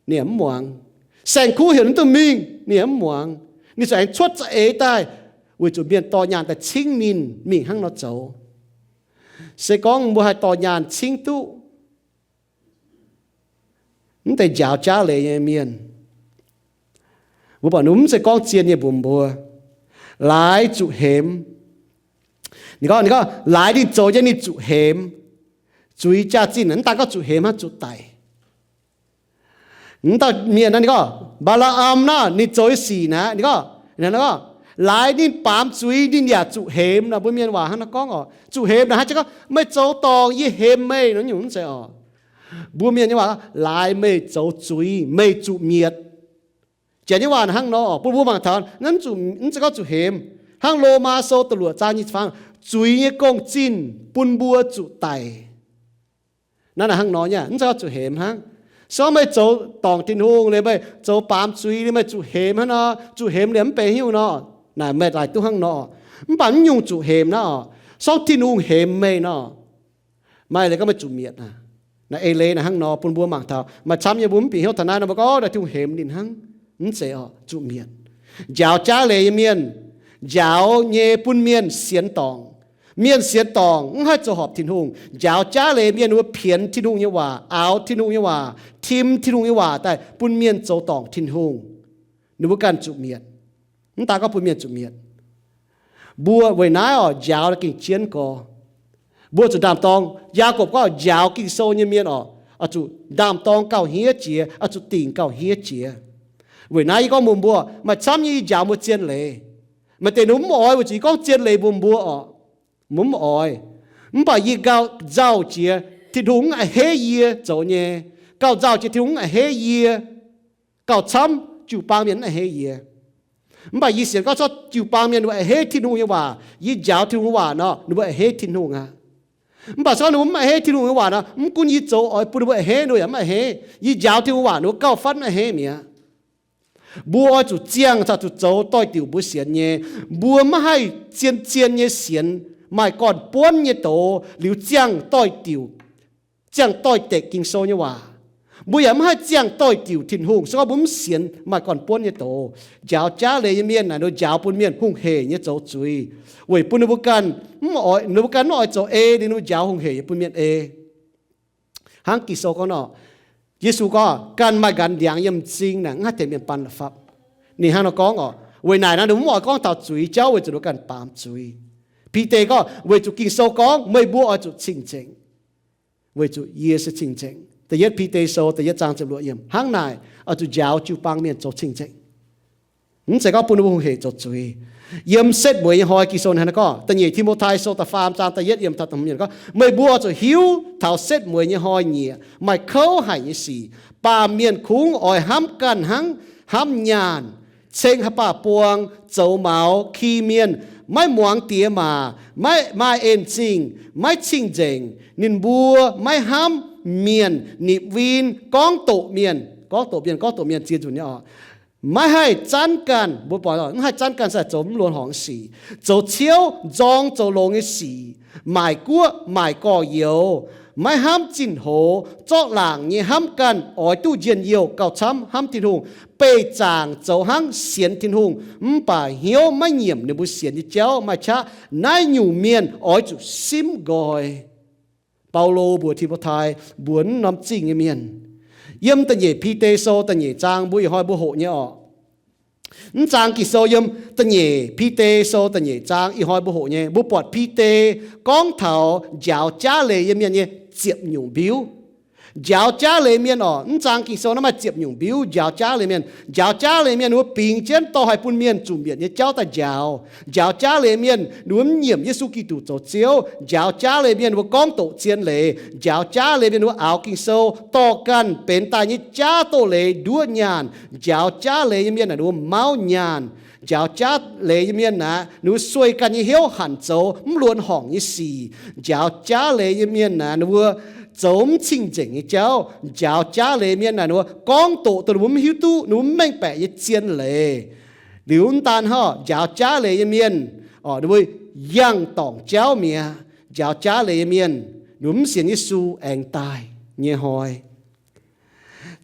ninh yaac mv muangx. Saeng-kuv heuc ninh mv dungx mingh, ninh yaac mv muangx. Ninh zuqc aengx cuotv za'eix daaih, weic zuqc mienh dorh nyaanh daaih cingv ninh mingh hnangv nor zoux. Se gorngv mbuo haih dorh nyaanh cingv duqv mv deix njaaux jaav leiz nyei mienh, mbuo buatc ninh mv zeiz gorngv zien nyei mbuox mbuo, laaix zuqc hemx. Ninh gorngv, ninh gorngv laaix ninh zoux nyei ninh zuqc hemx. Zuiz jaax-zinh mv daan gorngv zuqc hemx hnangv, zuqc daic. Mv dauh mienh naaiv ninh gorngv, Mbaa^laa^am naaiv ninh zoux nyei sic naaiv, ninh gorngv, ninh gorngv, laaix ninh baamz zuiz ninh yaac zuqc hemx nor. Mbuo mienh waac hnangv nor gorngv oc, zuqc hemx naaic hnangv jiex gorngv meih zoux dorngc yie hemx meih nor, nyungc mv zeiz oc. Mbuo mienh nyei waac, laaix meih zoux zuiz meih zuqc mietc. Janx nyei waac naaic hnangv nor oc, bun mbuo mangc taux naaiv mv zeiz gorngv zuqc hemx. Hnangv Lomaa Sou da'luoqc zaang nyic ziepc faam, zuiz nyei gong-zinh bun mbuo zuqc daic. Naaiv naaic hnangv nor nyei, mv zeiz gorngv zuqc hemx hnangv. Se gorngv meih zoux dorngc Tin-Hungh liuz, meih zoux baamz zuiz liuz, meih zuqc hemx hnangv nor, zuqc hemx liuz mv benx haaix nyungc nor, naaic meih laaix duqv hnangv nor oc. Mv baac mv nyungc zuqc hemx naaiv oc. Sorng Tin-Hungh hemx meih nor, maaih leiz gorngv meih zuqc mietc aqv. Naaiv eix leiz naaiv hnangv nor bun mbuo mangc taux. Maaih camv nyei mbuo mv bieqc hnyouv taux naaiv nor, mbuo gorngv, Naaiv Tin-Hungh hemx ninh hnangv. Mv zeiz orqc, zuqc mietc. Njaaux jaav leiz nyei mienh, njaaux nyei bun mienh sienx dorngc. Mienh sienx dorngc mv haih zoux horpc Tin-Hungh. Njaaux jaav leiz mienh wuov pienx Tin-Hungh nyei waac, aaux Tin-Hungh nyei waac, tim Tin-Hungh nyei waac daaih bun mienh zoux dorngc Tin-Hungh. Ninh mbuo ganh zuqc mietc. Mv daaih gorngv bun mienh zuqc mietc. Mbuo weic naaiv orqc, njaaux gengh jienv gorx. Mbuo zuqc ndaam-dorng, Yaagorpc gorngv njaaux Ging-Sou nyei mienh orqc, oix zuqc ndaam-dorng gauh hniev jiex, oix zuqc dingc gauh hniev jiex. Weic naaiv yie gorngv mbuox mbuo, maaih camv nyei yie njaaux mbuo zien leiz. Maaih deix ninh mv oix weic zuqc yie gorngv zien leiz mbuox mbuo orqc, mbuo mv oix. Mv baac yie gauh nzauh jiex Tin-Hungh mv a'hneiv yie zoux nyei, gauh nzauh jiex Tin-Hungh mv a'hneiv yie, gauh camv jiu-baang mienh mv a'hneiv yie. Mv baac yie sienx gorngv corc jiu-baang mienh ninh mbuo a'hneiv Tin-Hungh nyei waac, yie njaaux Tin-Hungh nyei waac nor, ninh mbuo a'hneiv Tin-Hungh aqv. Mv baac se gorngv ninh mbuo mv a'hneiv Tin-Hungh nyei waac nor, mv gunv yie zoux oix bun ninh mbuo a'hneiv, ninh mbuo yaac mv a'hneiv. Yie njaaux Tin-Hungh waac, ninh mbuo gauh fatv mv a'hneiv mi'aqv. Mbuo oix zuqc ziangh caux zuqc zoux doix-diuc mbuo sienx nyei. Mbuo maiv haih zien-zien nyei sienx maaih gorn-buonv nyei doz liuz ziangh doix-diuc, ziangh doix-dekc Ging-Sou nyei waac. Mbuo yaac mv haih ziangh doix-diuc Tin-Hungh se gorngv mbuo mv sienx maaih gorn-buonv nyei doz. Njaaux jaav leiz nyei mienh naaic, ninh njaaux bun mienh hungh hec nyei zoux zuiz, weic bun ninh mbuo ganh mv oix, ninh mbuo ganh mv oix zoux ei, ninh mbuo njaaux hungh hec bun mienh ei. Hnangv Ging-Sou gorngv nor, Yesu gorngv, Ganh maaih nqanx ndiangx yiem m'zing naaic, mv haih tengx mienh ban la'fapv. Ninh hnangv nor gorngv orqc. Weic naaic nor ninh mv oix gorngv taux zuiz jauv weic zuqc ninh ganh baamz zuiz. Bide gorngv, Weic zuqc Ging-Sou gorngv, Meih mbuo oix zuqc cing-nzengc, weic zuqc yie se cing-nzengc. Da'yietv Bide Sou da'yietv zaang ziepc luoqc yiemc. Hnangv naaic, oix zuqc njaaux jiu-baang mienh zoux cing-nzengc. Mv zeiz gorngv bun ninh mbuo hungh hec zoux zuiz. Yiem setv mueiz nyei hnoi Ging-Sou hnangv naaiv gorngv, Da'nyeic Ti^mo^tai Sou da'faam zaang da'yietv yiemc taux da'hmz yiemc gorngv, Meih mbuo oix zuqc hiuv taux setv mueiz nyei hnoi-nyieqc maaih kouv haic nyei sic. Baamh mienh kungx oix hnamv ganh hnangv hnamv nyaanh, ceng haaix baac buang, zoux maux, ki mienh, maiv muangx diex maac, maiv maaih en zingh, maiv cing-nzengc. Ninh mbuo maiv hnamv mienh, nipc win, gorngv doqc mienh, gorngv doqc mienh, gorngv doqc mienh ziex nzunc nyei oc. Maiv haih zanv ganh, mbuo buatc mv haih zanv ganh se zoux mv luonx horngc nyei sic, zoux ciouv, nzorng zoux longx nyei sic, maaic guoqv maaic gorx-youz, maiv hnamv zinh hoz, zorqv laangc nyei hnamv ganh, oix duqv njien-youh gauh camv hnamv Tin-Hungh, beih zaangc zoux hnangv sienx Tin-Hungh, mv baac hnyouv maiv nyiemc ninh mbuo sienx nyei jauv maaih qaqv. Naaiv nyungc mienh oix zuqc simv nqoi. Baulo mbuox Ti^mo^tai, mbuox naaiv norm zingh nyei mienh. Yiem da'nyeic Bide Sou da'nyeic zaang mbuo ih hnoi mbuo hoqc nyei orqc. Mv zaang Ging-Sou yiem da'nyeic Bide Sou da'nyeic zaang ih hnoi mbuo hoqc nyei. Mbuo buatc Bide gorngv taux njaaux jaav leiz nyei mienh nyei ziepc nyungc mbiuv. Njaaux jaav leiz mienh orqc, mv zaang Ging-Sou naaiv maaih ziepc nyungc mbiuv njaaux jaav leiz mienh. Njaaux jaav leiz mienh wuov bingx jienv dorh haic bun mienh zuqc mietc nyei jauv daaih njaaux. Njaaux jaav leiz mienh wuov mv nyiemc Yesu Giduc zoux Ziouv. Njaaux jaav leiz mienh wuov gorngv doqc zien leiz. Njaaux jaav leiz mienh wuov aaux Ging-Sou dorh ganh benx daaih nyei jaav doz-leiz nduov nyaanh. Njaaux jaav leiz nyei mienh naaic wuov mauv nyaanh. Njaaux jaav leiz nyei mienh naaic, ninh mbuo sueih ganh nyei hnyouv hanc zoux mv luonx horngc nyei sic. Njaaux jaav leiz nyei mienh naaic, ninh mbuo zoux mv cing-nzengc nyei jauv. Njaaux jaav leiz mienh naaic, ninh mbuo gorngv doqc dongh ninh mbuo mv hiuv duqv, ninh mbuo mv mengh baeqc nyei zien leiz. Liuz mv daan hnangv, njaaux jaav leiz nyei mienh, ninh mbuo yangh dorngc jauv mi'aqv. Njaaux jaav leiz nyei mienh, ninh mbuo mv sienx Yesu aengx daaih nyei hnoi.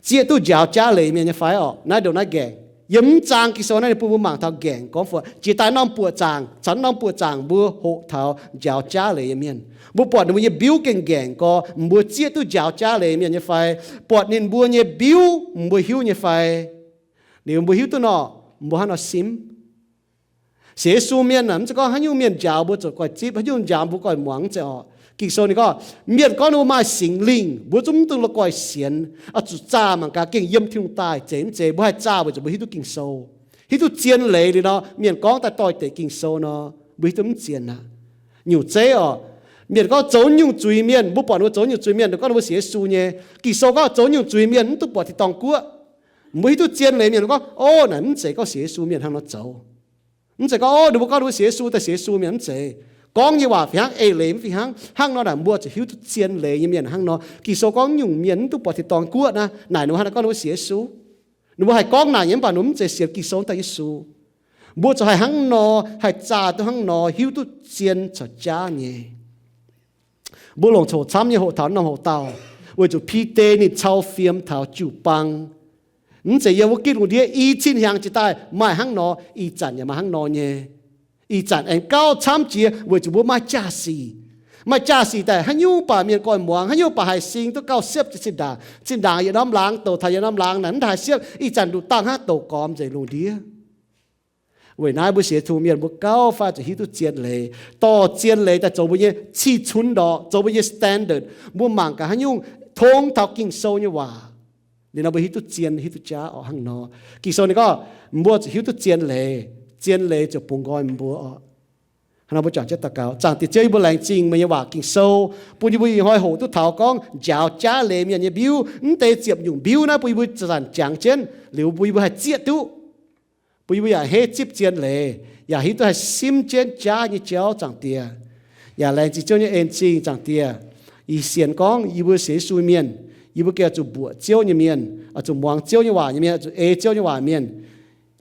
Zieqv duqv njaaux jaav leiz mienh nyei fai orqc? Naaiv ndongc naaiv nqaengc. Yiem mv zaang Ging-Sou naaiv ninh bun mbuo mangc taux nqaengc gorngv fai jiex daaih norm buoqc zaangc, caux norm buoqc zaangc mbuo hoqc taux njaaux jaav leiz nyei mienh. Mbuo buatc ninh mbuo nyei mbiuv gengh nqaengc gorx, mbuo zieqv duqv njaaux jaav leiz mienh nyei fai? Buatc ninh mbuo nyei mbiuv mbuo hiuv nyei fai? Liuz mbuo hiuv duqv nor, mbuo hnangv nor simv. Sienx Yesu mienh aah, mv zeiz gorngv haaix nyungc mienh njaaux mbuo zuqc goiv zipv, haaix nyungc njaaux mbuo goiv muangx, mv zeiz orqc. Ging-Sou ninh gorngv, mienh gorngv ninh mbuo maaih Singx Lingh, mbuo zungv mv dungx la'guaih sienx, oix zuqc zaah mangc gaax gengh yiem Tin-Hungh daaih zeiz mv zeiz. Mbuo haih zaah weic zuqc mbuo hiuv duqv Ging-Sou, hiuv duqv zien leiz liuz nor, mienh gorngv daaih doix-dekc Ging-Sou nor, mbuo hiuv duqv mv zien aqv. Nyungc zeiv orqc, mienh gorngv zoux nyungc zuiz mienh, mbuo buatc ninh mbuo zoux nyungc zuiz mienh, gorngv ninh mbuo sienx Yesu nyei. Ging-Sou gorngv zoux nyungc zuiz mienh mv duqv buatc tin-dorngh guoqv. Mbuo hiuv duqv zien leiz, mienh gorngv, Ov, naaic mv zeiz gorngv sienx Yesu mienh hnangv nor zoux. Mv zeiz gorngv, Ov, ninh mbuo gorngv ninh mbuo sienx Yesu daaih sienx Yesu mienh, mv zeiz. Gorngv nyei waac fih hnangv, eix leiz mv fih hnangv. Hnangv nor naaic mbuo zuqc hiuv duqv zien leiz nyei mienh hnangv nor. Ging-Sou gorngv nyungc mienh mv duqv buatc tin-dorngh guoqv naaic, naaic ninh mbuo hnangv naaic gorngv ninh mbuo sienx Yesu. Ninh mbuo haih gorngv naaic nyei mv baac ninh mbuo mv zeiz sienx Ging-Sou daaih Yesu. Mbuo zuqc haih hnangv nor, haih zaah duqv hnangv nor, hiuv duqv zien caux jaav nyei. Mbuo longc coc camv nyei hoqc taux norm hoc dauh, weic zuqc Bide ninh cau fiem taux jiu-baang. Mv zeiz yiem wuov gitv lungh ndiev, i cin hnyangx jiex daaih maaih hnangv nor, ih zanc yaac maaih hnangv nor nyei. Ih zanc aengx gauh camv jiex weic zuqc mbuo maaih jaa-sic. Maaih jaa-sic daaih haaix nyungc baac mienh goiv muangx, haaix nyungc baac haih sing duqv gauh siepv jiex zinh ndaangc. Zinh ndaangc yietc norm laangz douc taux yietc norm laangz naaic, mv daaih haih siepv. Ih zanc nduqc dangh hnangv douc gormx nzengc lungh ndiev. Weic naaiv mbuo sienx Tin-Hungh mienh mbuo gauh fai zuqc hiuv duqv zien leiz. Dorh zien leiz daaih zoux mbuo nyei cih cunx ndorqc, zoux mbuo nyei standard. Mbuo mangc gaax haaix nyungc tong taux Ging-Sou nyei waac, liuz nor mbuo hiuv duqv zien, hiuv duqv jaav orqc hnangv nor. Ging-Sou ninh gorngv, mbuo zuqc hiuv duqv zien leiz, zien leiz ziouc bungx nqoi mbuo orqc. Hnangv nor mbuo juangc jienv daux gaux. Zaangc Diex Ziouv, yie mbuo laengz zingh meih nyei waac Ging-Sou, bun yie mbuo ih hnoi hoqc duqv taux gorngv njaaux jaav leiz mienh nyei mbiuv. Mv deix ziepc nyungc mbiuv naaiv bun yie mbuo zanc jangx jienv liuz, bun yie mbuo haih zieqv duqv, bun yie mbuo yaac heiv zipv zien leiz, yaac hiuv duqv haih simv jienv jaav nyei jauv, Zaangc Diex. Yaac laengz zingh Ziouv nyei en-zingh, Zaangc Diex. Yie sienx gorngv yie mbuo sienx Yesu mienh, yie mbuo gengh zuqc mbuoqc Ziouv nyei mienh, oix zuqc muangx Ziouv nyei waac nyei mienh, oix zuqc ei Ziouv nyei waac mienh.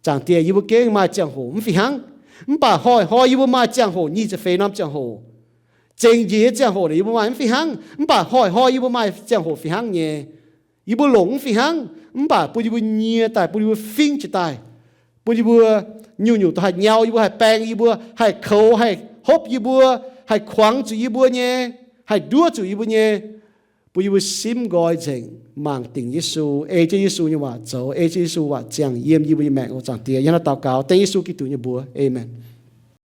Zaangc Diex, yie mbuo gengh maaih ziangh hoc mv fih hnangv. Mv baac hnoi-hnoi yie mbuo maaih ziangh hoc, nyic ziepc feix norm ziangh hoc, zengc njiec nyei ziangh hoc naaic yie mbuo maaih mv fih hnangv. Mv baac hnoi-hnoi yie mbuo maaih ziangh hoc fih hnangv nyei. Yie mbuo longc mv fih hnangv, mv baac bun yie mbuo nyie daaih, bun yie mbuo fingv jiez daaih, bun yie mbuo nyungc-nyungc duqv haih nyau yie mbuo, haih baeng yie mbuo, haih koux, haih hopv yie mbuo, haih kuangx zuqc yie mbuo nyei, haih nduov zuqc yie mbuo nyei, bun yie mbuo simv nqoi nzengc mangc dingc Yesu, ei jienv Yesu nyei waac zoux, ei jienv Yesu waac ziangh yiem yie mbuo nyei maengc oc. Zaangc Diex, yie hnangv naaiv daux gaux dengv Yesu Giduc nyei mbuox. Aamen.